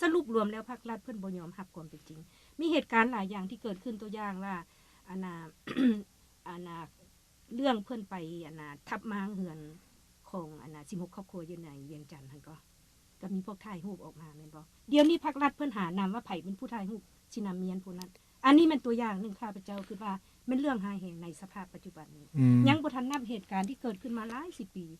ສະຫຼຸບລວມແລ້ວພັກລັດເພິ່ນບໍ່ຍອມຮັບຄວາມເປັນຈິງ. ມີເຫດການຫຼາຍຢ່າງທີ່ເກີດຂຶ້ນ ຕົວຢ່າງວ່າ ອັນນ່າ ອັນນ່າ ເລື່ອງເພິ່ນໄປ ອັນນ່າ ທັບມ້າງເຮືອນຂອງ ອັນນ່າ ສິບຫົກຄອບຄົວຢູ່ໃນວຽງຈັນຫັ້ນກໍ ກໍມີພວກຖ່າຍຮູບອອກມາແມ່ນບໍ່? ດຽວນີ້ພັກລັດເພິ່ນຫານຳວ່າໃຜເປັນຜູ້ຖ່າຍຮູບ ຊິນຳມ້ຽນຜູ້ນັ້ນ. ອັນນີ້ແມ່ນຕົວຢ່າງໜຶ່ງ ຂ້າພະເຈົ້າຄິດວ່າແມ່ນເລື່ອງຮ້າຍແຮງໃນສະພາບປັດຈຸບັນນີ້. ອືມ ຍັງບໍ່ທັນນັບເຫດການທີ່ເກີດຂຶ້ນມາຫຼາຍສິບປີ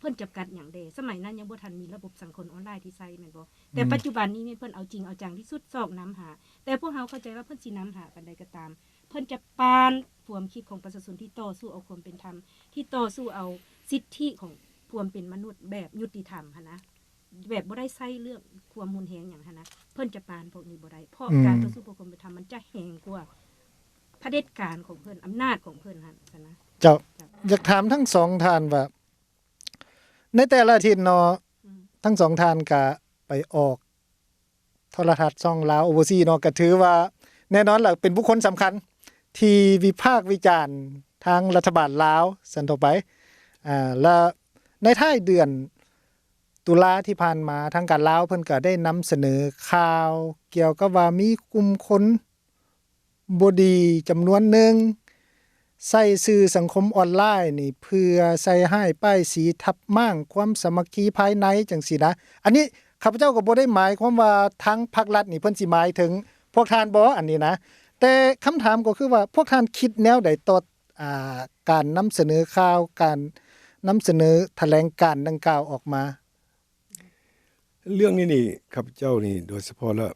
ເພິ່ນຈຳກັດຫຍັງແດ່? ສະໄໝນັ້ນຍັງບໍ່ທັນມີລະບົບສັງຄົມອອນລາຍທີ່ໃຊ້ແມ່ນບໍ່? ແຕ່ ອືມ ປັດຈຸບັນນີ້ແມ່ນເພິ່ນເອົາຈິງເອົາຈັງທີ່ສຸດ ຊອກນຳຫາ. ແຕ່ພວກເຮົາເຂົ້າໃຈວ່າເພິ່ນຊິນຳຫາປານໃດກໍຕາມ ເພິ່ນຈະປ່ານຄວາມຄິດຂອງປະຊາຊົນທີ່ຕໍ່ສູ້ເອົາຄວາມເປັນທຳ ທີ່ຕໍ່ສູ້ເອົາສິດທິຂອງຄວາມເປັນມະນຸດແບບຍຸຕິທຳຫັ້ນນະ ແບບບໍ່ໄດ້ໃຊ້ເລື່ອງຄວາມຮຸນແຮງຫຍັງຫັ້ນນະ ເພິ່ນຈະປານພວກນີ້ບໍ່ໄດ້ ເພາະ ອືມ ການຕໍ່ສູ້ເພື່ອຄວາມເປັນທຳມັນຈະແຮງກວ່າຜະເດັດການຂອງເພິ່ນ ອຳນາດຂອງເພິ່ນຫັ້ນຊັ້ນນະ. ເຈົ້າ ເຈົ້າ ຢາກຖາມທັງສອງທ່ານວ່າ ໃນແຕ່ລະອາທິດເນາະ ອືມ ທັງສອງທ່ານກະໄປອອກ ໂທລະທັດຊ່ອງລາວໂອເວີຊີເນາະ ກໍຖືວ່າແນ່ນອນລະເປັນບຸກຄົນສຳຄັນທີ່ວິພາກວິຈານທາງລັດຖະບານລາວຊັ້ນຕໍ່ໄປ. ອ່າ ລະໃນທ້າຍເດືອນຕຸລາທີ່ຜ່ານມາ ທາງການລາວເພິ່ນກໍໄດ້ນຳສະເໜີຂ່າວກ່ຽວກັບວ່າມີກຸ່ມຄົນ ບໍ່ດີຈຳນວນໜຶ່ງ ໃຊ້ສື່ສັງຄົມອອນລາຍນີ້ເພື່ອໃສ່ຮ້າຍປ້າຍສີທັບມ້າງຄວາມສາມັກຄີພາຍໃນຈັ່ງຊີ້ນະ. ອັນນີ້ຂ້າພະເຈົ້າກໍບໍ່ໄດ້ໝາຍຄວາມວ່າທາງພັກລັດນີ້ເພິ່ນຊິໝາຍເຖິງພວກທ່ານບໍ່ ອັນນີ້ນະ. ແຕ່ຄຳຖາມກໍຄືວ່າພວກທ່ານຄິດແນວໃດຕໍ່ ອ່າ ການນຳສະເໜີຂ່າວ ການນຳສະເໜີຖະແຫຼງການດັ່ງກ່າວອອກມາ? ເລື່ອງນີ້ນີ້ ຂ້າພະເຈົ້ານີ້ໂດຍສະເພາະແລ້ວ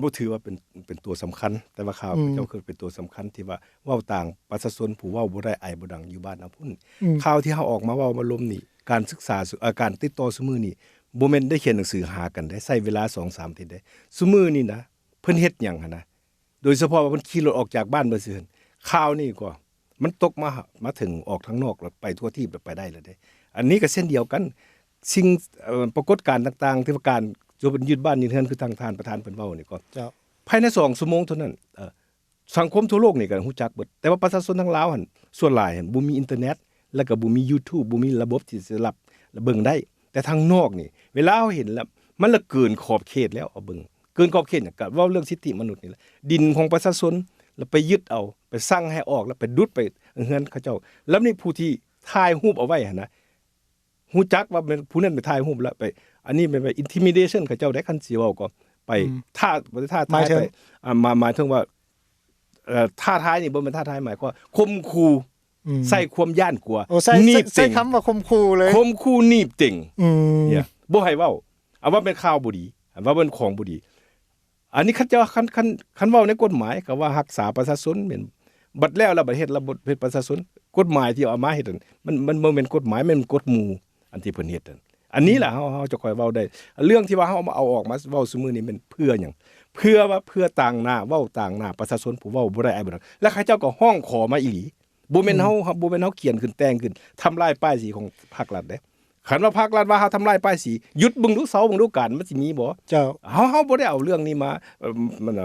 ບໍ່ຖືວ່າເປັນ ເປັນຕົວສຳຄັນ ແຕ່ວ່າຂ້າພະເຈົ້າ ອືມ ຄືເປັນຕົວສຳຄັນທີ່ວ່າເວົ້າຕ່າງປະຊາຊົນຜູ້ເວົ້າບໍ່ໄດ້ ໄອບໍ່ດັງຢູ່ບ້ານເຮົາພຸ້ນ. ອືມ ຂ່າວທີ່ເຮົາອອກມາເວົ້າມາລົມນີ້ ການສຶກສາ ເອີ ການຕິດຕໍ່ຊຸມື້ນີ້ ບໍ່ແມ່ນໄດ້ຂຽນໜັງສືຫາກັນເດ້ ໃຊ້ເວລາສອງສາມອາທິດເດ້. ຊຸມື້ນີ້ນະ ເພິ່ນເຮັດຫຍັງຫັ້ນນະ? ໂດຍສະເພາະວ່າເພິ່ນຂີ່ລົດອອກຈາກບ້ານໄປຊື່ ຂ່າວນີ້ກໍມັນຕົກມາ ມາເຖິງອອກທາງນອກ ແລ້ວໄປທົ່ວທີບ ແລ້ວໄປໄດ້ແລ້ວເດ້. ອັນນີ້ກໍເຊັ່ນດຽວກັນ ສິ່ງ ເອີ ປາກົດການຕ່າງໆ ທີ່ວ່າການຈະຍຶດບ້ານຍຶດເຮືອນ ຄືທາງທ່ານປະທານເພິ່ນເວົ້ານີ້ກໍ ເຈົ້າ ພາຍໃນສອງຊົ່ວໂມງເທົ່ານັ້ນ ເອີ ສັງຄົມທົ່ວໂລກນີ້ກໍຮູ້ຈັກເບິດ ແຕ່ວ່າປະຊາຊົນທາງລາວຫັ້ນ ສ່ວນຫຼາຍຫັ້ນບໍ່ມີອິນເຕີເນັດ ແລ້ວກໍບໍ່ມີຢູທູບ ບໍ່ມີລະບົບທີ່ຈະຮັບ ແລະ ເບິ່ງໄດ້. ແຕ່ທາງນອກນີ້ ເວລາເຮົາເຫັນແລ້ວ ມັນລະເກີນຂອບເຂດແລ້ວ ເອົາເບິ່ງ ເກີນຂອບເຂດຫຍັງ ກໍເວົ້າເລື່ອງສິດທິມະນຸດນີ້ແຫຼະ ດິນຂອງປະຊາຊົນ ແລ້ວໄປຍຶດເອົາ ໄປສັ່ງໃຫ້ອອກ ແລ້ວໄປດຸດໄປເຮືອນເຂົາເຈົ້າ. ແລ້ວນີ້ຜູ້ທີ່ຖ່າຍຮູບເອົາໄວ້ຫັ້ນນະ ຮູ້ຈັກວ່າແມ່ນຜູ້ນັ້ນໄປຖ່າຍຮູບແລ້ວ ໄປ ອັນນີ້ແມ່ນໄປອິນທິມິເດຊັນເຂົາເຈົ້າໄດ໋ ຄັນຊິເວົ້າກໍໄປ ອືມ ທ້າ ບໍ່ໄດ້ທ້າທາຍ ໝາຍເຖິງ ໄປ ອ່າ ໝາຍ ໝາຍເຖິງວ່າ ເອີ ທ້າທາຍນີ້ບໍ່ແມ່ນທ້າທາຍ ໝາຍຄວາມວ່າຂົ່ມຂູ່ ອືມ ໃສ່ຄວາມຢ້ານກົວ ໂອ້ ໃຊ້ ໜີບ ໃຊ້ ໃຊ້ ເຕັງ ຄຳວ່າຂົ່ມຂູ່ເລີຍ ຂົ່ມຂູ່ໜີບເຕັງ ອືມ ເນຍ ບໍ່ໃຫ້ເວົ້າ ເອົາວ່າເປັນຂ່າວບໍ່ດີ ເອົາວ່າເປັນຂອງບໍ່ດີ. ອັນນີ້ຄັນເຈົ້າ ຄັນ ຄັນ ຄັນເວົ້າໃນກົດໝາຍ ກໍວ່າຮັກສາປະຊາຊົນແມ່ນ ບັດແລ້ວລະບັດເຮັດລະບົບເຮັດປະຊາຊົນ ກົດໝາຍທີ່ເອົາມາເຮັດນັ້ນ ມັນ ມັນບໍ່ແມ່ນກົດໝາຍ ແມ່ນກົດໝູ່ ອັນທີ່ເພິ່ນເຮັດນັ້ນ. ອັນນີ້ລະ ອືມ ເຮົາ ເຮົາຈະຄ່ອຍເວົ້າໄດ້ ເລື່ອງທີ່ວ່າເຮົາເອົາມາ ເອົາອອກມາເວົ້າຊຸມື້ນີ້ແມ່ນເພື່ອຫຍັງ? ເພື່ອວ່າ ເພື່ອຕາງໜ້າ ເວົ້າຕາງໜ້າປະຊາຊົນ ຜູ້ເວົ້າບໍ່ໄດ້ອາຍບໍ່ດັງ ແລະ ເຂົາເຈົ້າກໍຮ້ອງຂໍມາອີ່ຫຼີ ບໍ່ແມ່ນເຮົາ ອືມ ບໍ່ແມ່ນເຮົາຂຽນຂຶ້ນແຕ່ງຂຶ້ນ ທຳລາຍປ້າຍສີຂອງພັກລັດເດ້. ຄັນວ່າພັກລັດວ່າເຮົາທຳລາຍປ້າຍສີ ຢຸດເບິ່ງດູ ເຊົາເບິ່ງດູ ການມັນຊິມີບໍ່? ເຈົ້າ ເຮົາ ເຮົາບໍ່ໄດ້ເອົາເລື່ອງນີ້ມາ ເອີ ມັນ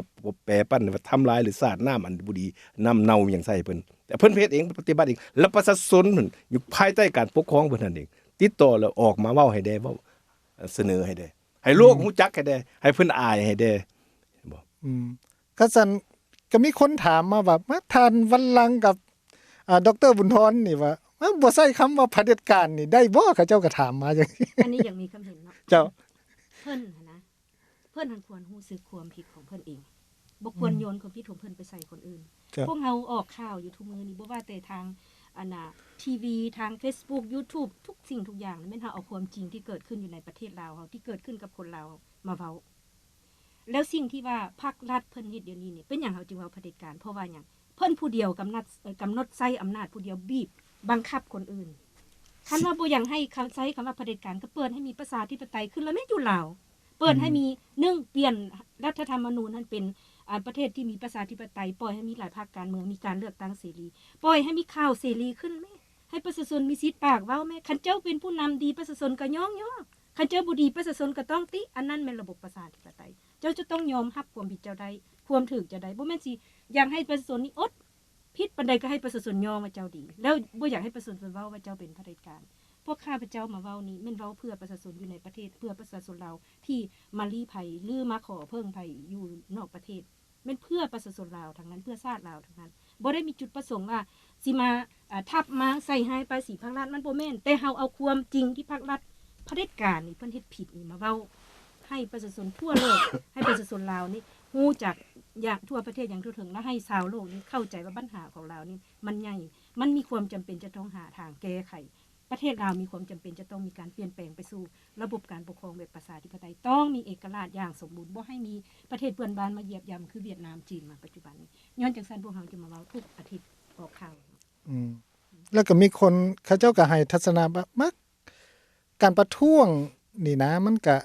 ແປປັນວ່າທຳລາຍ ຫຼື ສາດນ້ຳອັນບໍ່ດີ ນ້ຳເນົ່າຫຍັງໃສ່ເພິ່ນ ແຕ່ເພິ່ນເຮັດເອງ ປະຕິບັດເອງ ແລະ ປະຊາຊົນນັ້ນຢູ່ພາຍໃຕ້ການປົກຄອງເພິ່ນຫັ້ນເອງ ຕິດຕໍ່ແລ້ວອອກມາເວົ້າໃຫ້ແດ່ ເວົ້າສະເໜີໃຫ້ແດ່ ໃຫ້ໂລກ ອືມ ຮູ້ຈັກໃຫ້ແດ່ ໃຫ້ເພິ່ນອາຍໃຫ້ແດ່ ເຫັນບໍ່? ອືມ ຄັນຊັ້ນກໍມີຄົນຖາມມາວ່າ ມາທ່ານວັນລັງກັບ ອ່າ ດອກເຕີ ບຸນທອນນີ້ວ່າ ມາບໍ່ໃຊ້ຄຳວ່າຜະເດັດການນີ້ໄດ້ບໍ່? ເຂົາເຈົ້າກໍຖາມມາຈັ່ງຊີ້. ອັນນີ້ຢາກມີຄຳເຫັນເນາະ. ເຈົ້າ. ເພິ່ນຫັ້ນນະ ເພິ່ນຫັ້ນຄວນຮູ້ສຶກຄວາມຜິດຂອງເພິ່ນເອງ ບໍ່ຄວນ ອືມ ໂຍນຄວາມຜິດຂອງເພິ່ນໄປໃສ່ຄົນອື່ນ. ເຈົ້າ. ພວກເຮົາອອກຂ່າວຢູ່ທຸກມື້ນີ້ ບໍ່ວ່າແຕ່ທາງ ອັນນ່າ ທີວີ ທາງເຟສບຸກ ຢູທູບ ທຸກສິ່ງທຸກຢ່າງ ແມ່ນເຮົາເອົາຄວາມຈິງທີ່ເກີດຂຶ້ນຢູ່ໃນປະເທດລາວເຮົາ ທີ່ເກີດຂຶ້ນກັບຄົນລາວເຮົາມາເວົ້າ. ແລ້ວສິ່ງທີ່ວ່າພັກລັດເພິ່ນເຮັດດຽວນີ້ນີ້ ເປັນຫຍັງເຮົາຈຶ່ງເວົ້າຜະເດັດການ? ເພາະວ່າຫຍັງ? ເພິ່ນຜູ້ດຽວກຳໜົດ ເອີ ກຳນົດໃຊ້ອຳນາດ ຜູ້ດຽວບີບບັງຄັບຄົນອື່ນ. ຄັນວ່າບໍ່ຢາກໃຫ້ຄຳ ໃຊ້ຄຳວ່າຜະເດັດການ ກໍເປີດໃຫ້ມີປະຊາທິປະໄຕຂຶ້ນ ລະແມ່ນຢູ່ລາວ ເປີດໃຫ້ມີ ອືມ ໜຶ່ງ ປ່ຽນລັດຖະທຳມະນູນໃຫ້ເປັນ ອາ ປະເທດທີ່ມີປະຊາທິປະໄຕ ປ່ອຍໃຫ້ມີຫຼາຍພັກການເມືອງ ມີການເລືອກຕັ້ງເສລີ ປ່ອຍໃຫ້ມີຂ່າວເສລີຂຶ້ນແມ້ ໃຫ້ປະຊາຊົນມີສິດປາກເວົ້າແມ້. ຄັນເຈົ້າເປັນຜູ້ນຳດີ ປະຊາຊົນກໍຍ້ອງຍໍ ຄັນເຈົ້າບໍ່ດີ ປະຊາຊົນກໍຕ້ອງຕິ. ອັນນັ້ນແມ່ນລະບົບປະຊາທິປະໄຕ. ເຈົ້າຈະຕ້ອງຍອມຮັບຄວາມຜິດເຈົ້າໄດ້ ຄວາມຖືກເຈົ້າໄດ້. ບໍ່ແມ່ນຊິຢາກໃຫ້ປະຊາຊົນນີ້ອົດ ຜິດປານໃດກໍໃຫ້ປະຊາຊົນຍໍວ່າເຈົ້າດີ ແລ້ວບໍ່ຢາກໃຫ້ປະຊາຊົນເວົ້າວ່າເຈົ້າເປັນຜະເດັດການ. ພວກຂ້າພະເຈົ້າມາເວົ້ານີ້ແມ່ນເວົ້າເພື່ອປະຊາຊົນຢູ່ໃນປະເທດ ເພື່ອປະຊາຊົນລາວທີ່ມາລີ້ໄພ ຫຼື ມາຂໍເພິ່ງໄພຢູ່ນອກປະເທດ. ແມ່ນເພື່ອປະຊາຊົນລາວທັງນັ້ນ ເພື່ອຊາດລາວທັງນັ້ນ ບໍ່ໄດ້ມີຈຸດປະສົງວ່າຊິມາ ອ່າ ທັບມາໃສ່ຮ້າຍປ້າຍສີພັກລັດ ມັນບໍ່ແມ່ນ. ແຕ່ເຮົາເອົາຄວາມຈິງທີ່ພັກລັດຜະເດັດການນີ້ເພິ່ນເຮັດຜິດນີ້ມາເວົ້າໃຫ້ປະຊາຊົນທົ່ວໂລກ ໃຫ້ປະຊາຊົນລາວນີ້ຮູ້ຈັກຢ່າງທົ່ວປະເທດຢ່າງທົ່ວເຖິງ ແລະ ໃຫ້ຊາວໂລກນີ້ເຂົ້າໃຈວ່າບັນຫາຂອງລາວນີ້ມັນໃຫຍ່ ມັນມີຄວາມຈຳເປັນຈະຕ້ອງຫາທາງແກ້ໄຂ. ປະເທດລາວມີຄວາມຈຳເປັນຈະຕ້ອງມີການປ່ຽນແປງໄປສູ່ລະບົບການປົກຄອງແບບປະຊາທິປະໄຕ ຕ້ອງມີເອກະລາດຢ່າງສົມບູນ ບໍ່ໃຫ້ມີປະເທດເພື່ອນບ້ານມາຢຽບຢຳ ຄືຫວຽດນາມ ຈີນ ມາປັດຈຸບັນນີ້. ຍ້ອນຈັ່ງຊັ້ນ ພວກເຮົາຈຶ່ງມາເວົ້າທຸກອາທິດອອກຂ່າວ. ອືມ ແລ້ວກໍມີຄົນເຂົາເຈົ້າກໍໃຫ້ທັດສະນະວ່າ ມາ ການປະທ້ວງນີ້ນະ ມັນກະ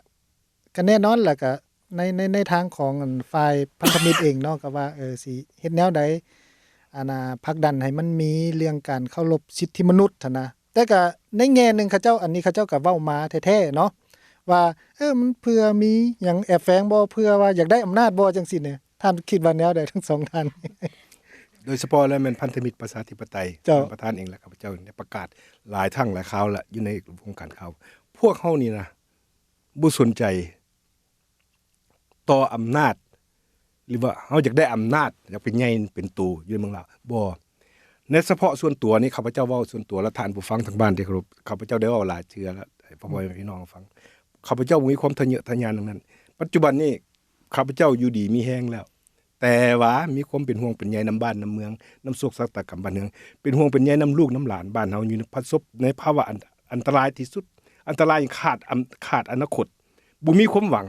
ກະແນ່ນອນແຫຼະ ກະໃນ ໃນ ໃນທາງຂອງ ອັນ ຝ່າຍພັນທະມິດເອງເນາະ ກະວ່າ ເອີ ຊິເຮັດແນວໃດ ອັນນ່າ ຜັກດັນໃຫ້ມັນມີເລື່ອງການເຄົາລົບສິດທິມະນຸດຫັ້ນນະ. ແຕ່ກະໃນແງ່ໜຶ່ງເຂົາເຈົ້າ ອັນນີ້ເຂົາເຈົ້າກະເວົ້າມາແທ້ໆເນາະ ວ່າ ເອີ ມັນເພື່ອມີຫຍັງແອບແຝງບໍ່ ເພື່ອວ່າຢາກໄດ້ອຳນາດບໍ່ ຈັ່ງຊີ້ນີ້ ທ່ານຄິດວ່າແນວໃດທັງສອງທ່ານ? ໂດຍສະເພາະແລ້ວແມ່ນພັນທະມິດປະຊາທິປະໄຕ ເຈົ້າ ທ່ານປະທານເອງ ແລະ ຂ້າພະເຈົ້າໄດ້ປະກາດຫຼາຍຄັ້ງຫຼາຍຄາວແລ້ວ ຢູ່ໃນວົງການຂ່າວ ພວກເຮົານີ້ນະ ບໍ່ສົນໃຈຕໍ່ອຳນາດ ຫຼືວ່າເຮົາຢາກໄດ້ອຳນາດ ຢາກເປັນໃຫຍ່ເປັນໂຕຢູ່ໃນເມືອງລາວ ບໍ່. ໃນສະເພາະສ່ວນຕົວນີ້ ຂ້າພະເຈົ້າເວົ້າສ່ວນຕົວ ແລະ ທ່ານຜູ້ຟັງທາງບ້ານທີ່ເຄົາລົບ ຂ້າພະເຈົ້າໄດ້ເວົ້າຫຼາຍເທື່ອແລ້ວ ໃຫ້ພໍ່ແມ່ພີ່ນ້ອງຟັງ. ຂ້າພະເຈົ້າບໍ່ມີຄວາມທະເຍີະທະຍານດັ່ງນັ້ນ. ປັດຈຸບັນນີ້ ຂ້າພະເຈົ້າຢູ່ດີມີແຮງແລ້ວ ແຕ່ວ່າມີຄວາມເປັນຫ່ວງເປັນໃຍນຳບ້ານນຳເມືອງ ນຳໂຊກຊະຕາກຳບ້ານເມືອງ ເປັນຫ່ວງເປັນໃຍນຳລູກນຳຫຼານບ້ານເຮົາ ຢູ່ໃນປະສົບໃນພາວະອັນ ອັນຕະລາຍທີ່ສຸດ ອັນຕະລາຍຂາດ ອຳ ຂາດອະນາຄົດ ບໍ່ມີຄວາມຫວັ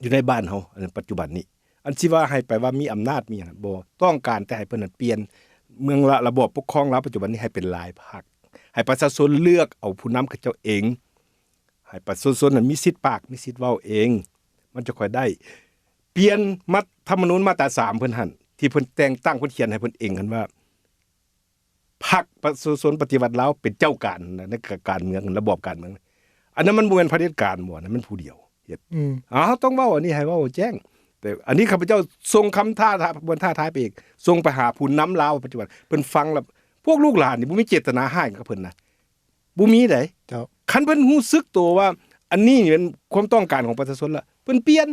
ງຢູ່ໃນບ້ານເຮົາ ອັນປັດຈຸບັນນີ້ ອັນຊິວ່າໃຫ້ໄປວ່າມີອຳນາດມີຫຍັງ ບໍ່ ຕ້ອງການແຕ່ໃຫ້ເພິ່ນນັ້ນປ່ຽນເມືອງລະ ລະບອບປົກຄອງລາວປັດຈຸບັນນີ້ໃຫ້ເປັນຫຼາຍພັກ ໃຫ້ປະຊາຊົນເລືອກເອົາຜູ້ນຳເຂົາເຈົ້າເອງ ໃຫ້ປະຊາຊົນນັ້ນມີສິດປາກ ມີສິດເວົ້າເອງ ມັນຈະຄ່ອຍໄດ້. ປ່ຽນມາ ທຳມະນູນມາດຕາສາມເພິ່ນຫັ້ນ ທີ່ເພິ່ນແຕ່ງຕັ້ງ ເພິ່ນຂຽນໃຫ້ເພິ່ນເອງຫັ້ນວ່າ ພັກປະຊາຊົນປະຕິວັດລາວເປັນເຈົ້າການໃນການເມືອງ ລະບອບການເມືອງ. ອັນນັ້ນມັນບໍ່ແມ່ນຜະເດັດການບໍ່? ອັນນັ້ນມັນຜູ້ດຽວເຮັດ. ອືມ ເຮົາຕ້ອງເວົ້າອັນນີ້ໃຫ້ເວົ້າແຈ້ງ. ແຕ່ອັນນີ້ຂ້າພະເຈົ້າສົ່ງຄຳທ້າທາຍ ບໍ່ທ້າທາຍໄປອີກ ສົ່ງໄປຫາຜູ້ນຳລາວປັດຈຸບັນ ເພິ່ນຟັງແລ້ວ ພວກລູກຫຼານນີ້ບໍ່ມີເຈດຕະນາຮ້າຍກັບເພິ່ນນະ. ບໍ່ມີໃດ. ເຈົ້າ. ຄັນເພິ່ນຮູ້ສຶກໂຕວ່າ ອັນນີ້ແມ່ນຄວາມຕ້ອງການຂອງປະຊາຊົນລະ ເພິ່ນປ່ຽນ.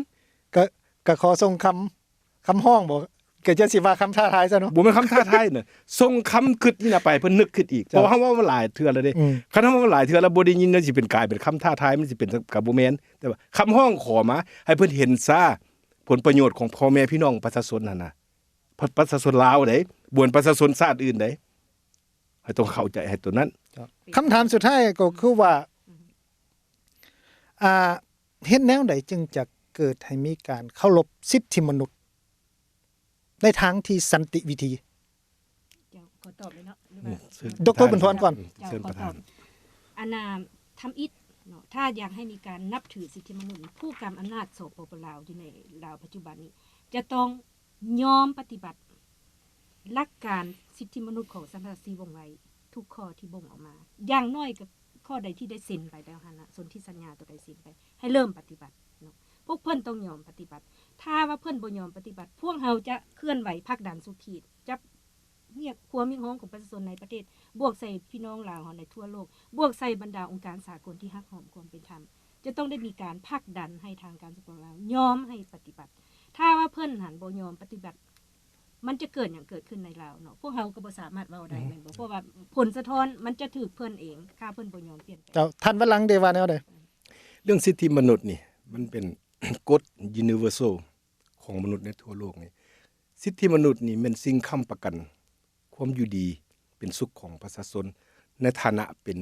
ກະ ກະຂໍສົ່ງຄຳ ຄຳຮ້ອງບໍ? ກະຈະຊິວ່າຄຳທ້າທາຍຊະເນາະ. ບໍ່ແມ່ນຄຳທ້າທາຍນະ ສົ່ງຄຳຄິດນີ້ນະໄປ ເພິ່ນນຶກຄິດອີກ. ເຈົ້າ. ເພາະເຮົາເວົ້າມາຫຼາຍເທື່ອແລ້ວເດ້. ອືມ. ຄັນເຮົາເວົ້າມາຫຼາຍເທື່ອແລ້ວ ບໍ່ໄດ້ຍິນ ມັນຊິເປັນ ກາຍເປັນຄຳທ້າທາຍ ມັນຊິເປັນ ກະບໍ່ແມ່ນ. ແຕ່ວ່າຄຳຮ້ອງຂໍມາ ໃຫ້ເພິ່ນເຫັນຊາຜົນປະໂຫຍດຂອງພໍ່ແມ່ພີ່ນ້ອງປະຊາຊົນຫັ້ນນະ. ປະຊາຊົນລາວໃດ໋ ບໍ່ແມ່ນປະຊາຊົນຊາດອື່ນໃດ໋. ໃຫ້ຕ້ອງເຂົ້າໃຈໃຫ້ໂຕນັ້ນ. ເຈົ້າ. ຄຳຖາມສຸດທ້າຍກໍຄືວ່າ ອ່າ ເຮັດແນວໃດຈຶ່ງຈະເກີດໃຫ້ມີການເຄົາລົບສິດທິມະນຸດໃນທາງທີ່ສັນຕິວິທີ? ເຈົ້າ ຂໍຕອບເລີຍເນາະ ຫຼືວ່າ ອືມ ດຣ ບຸນທອນກ່ອນ. ເຈົ້າ ເຊີນປະທານ. ອັນນ່າ ທຳອິດເນາະ ຖ້າຢາກໃຫ້ມີການນັບຖືສິດທິມະນຸດ ຜູ້ກຳອຳນາດ ສປປ ລາວ ຢູ່ໃນລາວປັດຈຸບັນນີ້ ຈະຕ້ອງຍອມປະຕິບັດຫຼັກການສິດທິມະນຸດຂອງສະຫະລັດສີວົງໄວ ທຸກຂໍ້ທີ່ບົ່ງອອກມາ ຢ່າງໜ້ອຍກໍຂໍ້ໃດທີ່ໄດ້ເຊັນໄປແລ້ວຫັ້ນນະ ສົນທິສັນຍາຕົວໃດເຊັນໄປ ໃຫ້ເລີ່ມປະຕິບັດເນາະ. ພວກເພິ່ນຕ້ອງຍອມປະຕິບັດ. ຖ້າວ່າເພິ່ນບໍ່ຍອມປະຕິບັດ ພວກເຮົາຈະເຄື່ອນໄຫວຜັກດັນສຸດຂີດ ຈະ ຮຽກ ຄວາມຮຽກຮ້ອງຂອງປະຊາຊົນໃນປະເທດ ບວກໃສ່ພີ່ນ້ອງລາວເຮົາໃນທົ່ວໂລກ ບວກໃສ່ບັນດາອົງການສາກົນທີ່ຮັກຫອມຄວາມເປັນທຳ ຈະຕ້ອງໄດ້ມີການຜັກດັນໃຫ້ທາງການສປປ ລາວຍອມໃຫ້ປະຕິບັດ. ຖ້າວ່າເພິ່ນຫັ້ນບໍ່ຍອມປະຕິບັດ ມັນຈະເກີດຫຍັງເກີດຂຶ້ນໃນລາວເນາະ ພວກເຮົາກໍບໍ່ສາມາດເວົ້າໄດ້ ອືມ ແມ່ນບໍ່? ເພາະວ່າຜົນສະທ້ອນມັນຈະຖືກເພິ່ນເອງ ຖ້າເພິ່ນບໍ່ຍອມປ່ຽນແປງ. ເຈົ້າ ທ່ານວັນຫຼັງເດວ່າແນວໃດ? ເລື່ອງສິດທິມະນຸດນີ້ ມັນເປັນກົດ universal ຂອງມະນຸດໃນທົ່ວໂລກນີ້ ສິດທິມະນຸດນີ້ແມ່ນສິ່ງຄ້ຳປະກັນຄວາມຢູ່ດີເປັນສຸກຂອງປະຊາຊົນ ໃນຖານະເປັນ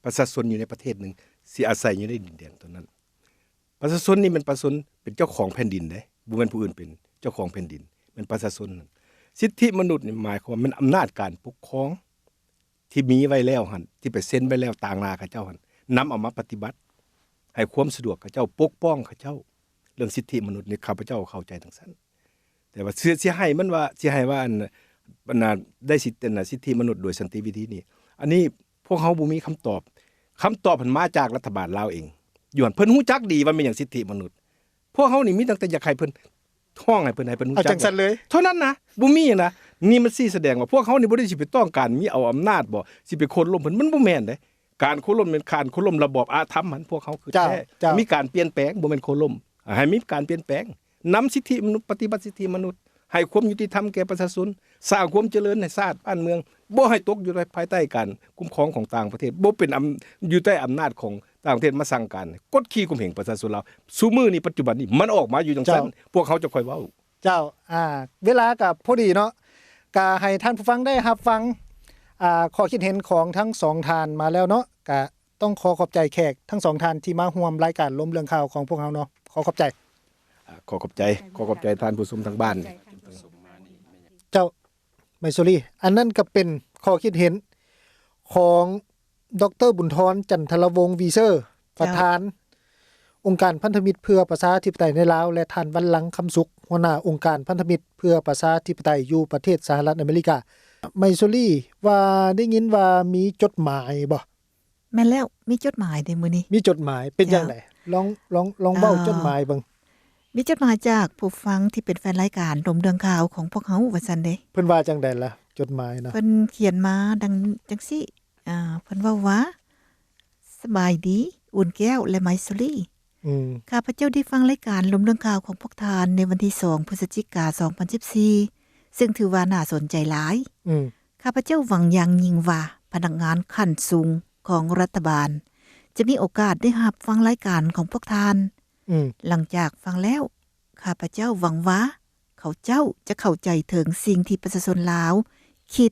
ປະຊາຊົນຢູ່ໃນປະເທດໜຶ່ງ ຊິອາໄສຢູ່ໃນດິນແດນຕົວນັ້ນ. ປະຊາຊົນນີ້ແມ່ນປະຊາຊົນເປັນເຈົ້າຂອງແຜ່ນດິນເດ້ ບໍ່ແມ່ນຜູ້ອື່ນເປັນເຈົ້າຂອງແຜ່ນດິນ ແມ່ນປະຊາຊົນນັ້ນ. ສິດທິມະນຸດນີ້ໝາຍຄວາມວ່າແມ່ນອຳນາດການປົກຄອງ ທີ່ມີໄວ້ແລ້ວຫັ້ນ ທີ່ໄປເຊັນໄວ້ແລ້ວຕາງໜ້າເຂົາເຈົ້າຫັ້ນ ນຳເອົາມາປະຕິບັດໃຫ້ຄວາມສະດວກເຂົາເຈົ້າ ປົກປ້ອງເຂົາເຈົ້າ. ເລື່ອງສິດທິມະນຸດນີ້ ຂ້າພະເຈົ້າເຂົ້າໃຈຈັ່ງຊັ້ນ ແຕ່ວ່າຊິ ຊິໃຫ້ມັນວ່າ ຊິໃຫ້ວ່າ ອັນ ອັນນ່າ ໄດ້ສິດ ອັນນ່າ ສິດທິມະນຸດໂດຍສັນຕິວິທີນີ້ ອັນນີ້ພວກເຮົາບໍ່ມີຄຳຕອບ. ຄຳຕອບຫັ້ນມາຈາກລັດຖະບານລາວເອງ ຢູ່ຫັ້ນ ເພິ່ນຮູ້ຈັກດີວ່າແມ່ນຫຍັງສິດທິມະນຸດ. ພວກເຮົານີ້ມີຕັ້ງແຕ່ຢາກໃຫ້ເພິ່ນ ຮ້ອງໃຫ້ເພິ່ນ ໃຫ້ເພິ່ນຮູ້ຈັກ ເອົາຈັ່ງຊັ້ນເລີຍ ເທົ່ານັ້ນນະ ບໍ່ມີຫຍັງນະ. ນີ້ມັນຊີ້ສະແດງວ່າພວກເຮົານີ້ບໍ່ໄດ້ຊິໄປຕ້ອງການມີເອົາອຳນາດບໍ ຊິໄປໂຄ່ນລົ້ມເພິ່ນ ມັນບໍ່ແມ່ນເດ້. ການໂຄ່ນລົ້ມແມ່ນການໂຄ່ນລົ້ມລະບອບອາທຳຫັ້ນ ພວກເຮົາຄືແທ້ ເຈົ້າ ເຈົ້າ ມີການປ່ຽນແປງ ບໍ່ແມ່ນໂຄ່ນລົ້ມ ໃຫ້ມີການປ່ຽນແປງ ນຳສິດທິມະນຸດ ປະຕິບັດສິດທິມະນຸດ ໃຫ້ຄວາມຍຸຕິທຳແກ່ປະຊາຊົນ ສ້າງຄວາມຈະເລີນໃຫ້ຊາດບ້ານເມືອງ ບໍ່ໃຫ້ຕົກຢູ່ໃນພາຍໃຕ້ການຄຸ້ມຄອງຂອງຕ່າງປະເທດ ບໍ່ເປັນອຳ ຢູ່ໃຕ້ອຳນາດຂອງຕ່າງປະເທດມາສັ່ງການ ກົດຂີ່ຂົ່ມເຫງປະຊາຊົນລາວ. ຊຸມື້ນີ້ ປັດຈຸບັນນີ້ ມັນອອກມາຢູ່ຈັ່ງຊັ້ນ ເຈົ້າ ພວກເຮົາຈະຄ່ອຍເວົ້າ. ເຈົ້າ ອ່າ ເວລາກໍພໍດີເນາະ ກໍໃຫ້ທ່ານຜູ້ຟັງໄດ້ຮັບຟັງ ອ່າ ຂໍ້ຄິດເຫັນຂອງທັງສອງທ່ານມາແລ້ວເນາະ ກໍຕ້ອງຂໍຂອບໃຈແຂກທັງສອງທ່ານທີ່ມາຮ່ວມລາຍການລົມເລື່ອງຂ່າວຂອງພວກເຮົາເນາະ ຂໍຂອບໃຈ. ອ່າ ຂໍຂອບໃຈ ຂໍຂອບໃຈທ່ານຜູ້ຊົມທາງບ້ານ. ເຈົ້າ ໄມຊູລີ ອັນນັ້ນກໍເປັນຂໍ້ຄິດເຫັນຂອງ ດຣ ບຸນທອນ ຈັນທະລະວົງ ວີເຊີ ເຈົ້າ ປະທານອົງການພັນທະມິດເພື່ອປະຊາທິປະໄຕໃນລາວ ແລະ ທ່ານ ວັນລັງ ຄຳສຸກ ຫົວໜ້າອົງການພັນທະມິດເພື່ອປະຊາທິປະໄຕຢູ່ປະເທດສະຫະລັດອາເມລິກາ. ໄມຊູລີ ວ່າໄດ້ຍິນວ່າມີຈົດໝາຍບໍ? ແມ່ນແລ້ວ ມີຈົດໝາຍເດ້ມື້ນີ້. ມີຈົດໝາຍ ເປັນຈັ່ງໃດ? ເຈົ້າ ລອງ ລອງ ລອງເວົ້າ ເອີ ຈົດໝາຍເບິ່ງ. ມີຈົດໝາຍຈາກຜູ້ຟັງທີ່ເປັນແຟນລາຍການລົມເລື່ອງຂ່າວຂອງພວກເຮົາວ່າຊັ້ນເດ້. ເພິ່ນວ່າຈັ່ງໃດລະ ຈົດໝາຍນະ? ເພິ່ນຂຽນມາດັ່ງຈັ່ງຊີ້ ອ່າ ເພິ່ນເວົ້າວ່າ ສະບາຍດີ ອຸ່ນແກ້ວ ແລະ ໄມສຸລີ. ອືມ ຂ້າພະເຈົ້າໄດ້ຟັງລາຍການລົມເລື່ອງຂ່າວຂອງພວກທ່ານໃນວັນທີສອງ ພຶສຈິກາ ສອງພັນສິບສີ່ ເຊິ່ງຖືວ່າໜ້າສົນໃຈຫຼາຍ. ອືມ ຂ້າພະເຈົ້າຫວັງຢ່າງຍິ່ງວ່າ ພະນັກງານຂັ້ນສູງຂອງລັດຖະບານ ຈະມີໂອກາດໄດ້ຮັບຟັງລາຍການຂອງພວກທ່ານ. ອືມ ຫຼັງຈາກຟັງແລ້ວ ຂ້າພະເຈົ້າຫວັງວ່າ ເຂົາເຈົ້າຈະເຂົ້າໃຈເຖິງສິ່ງທີ່ປະຊາຊົນລາວຄິດ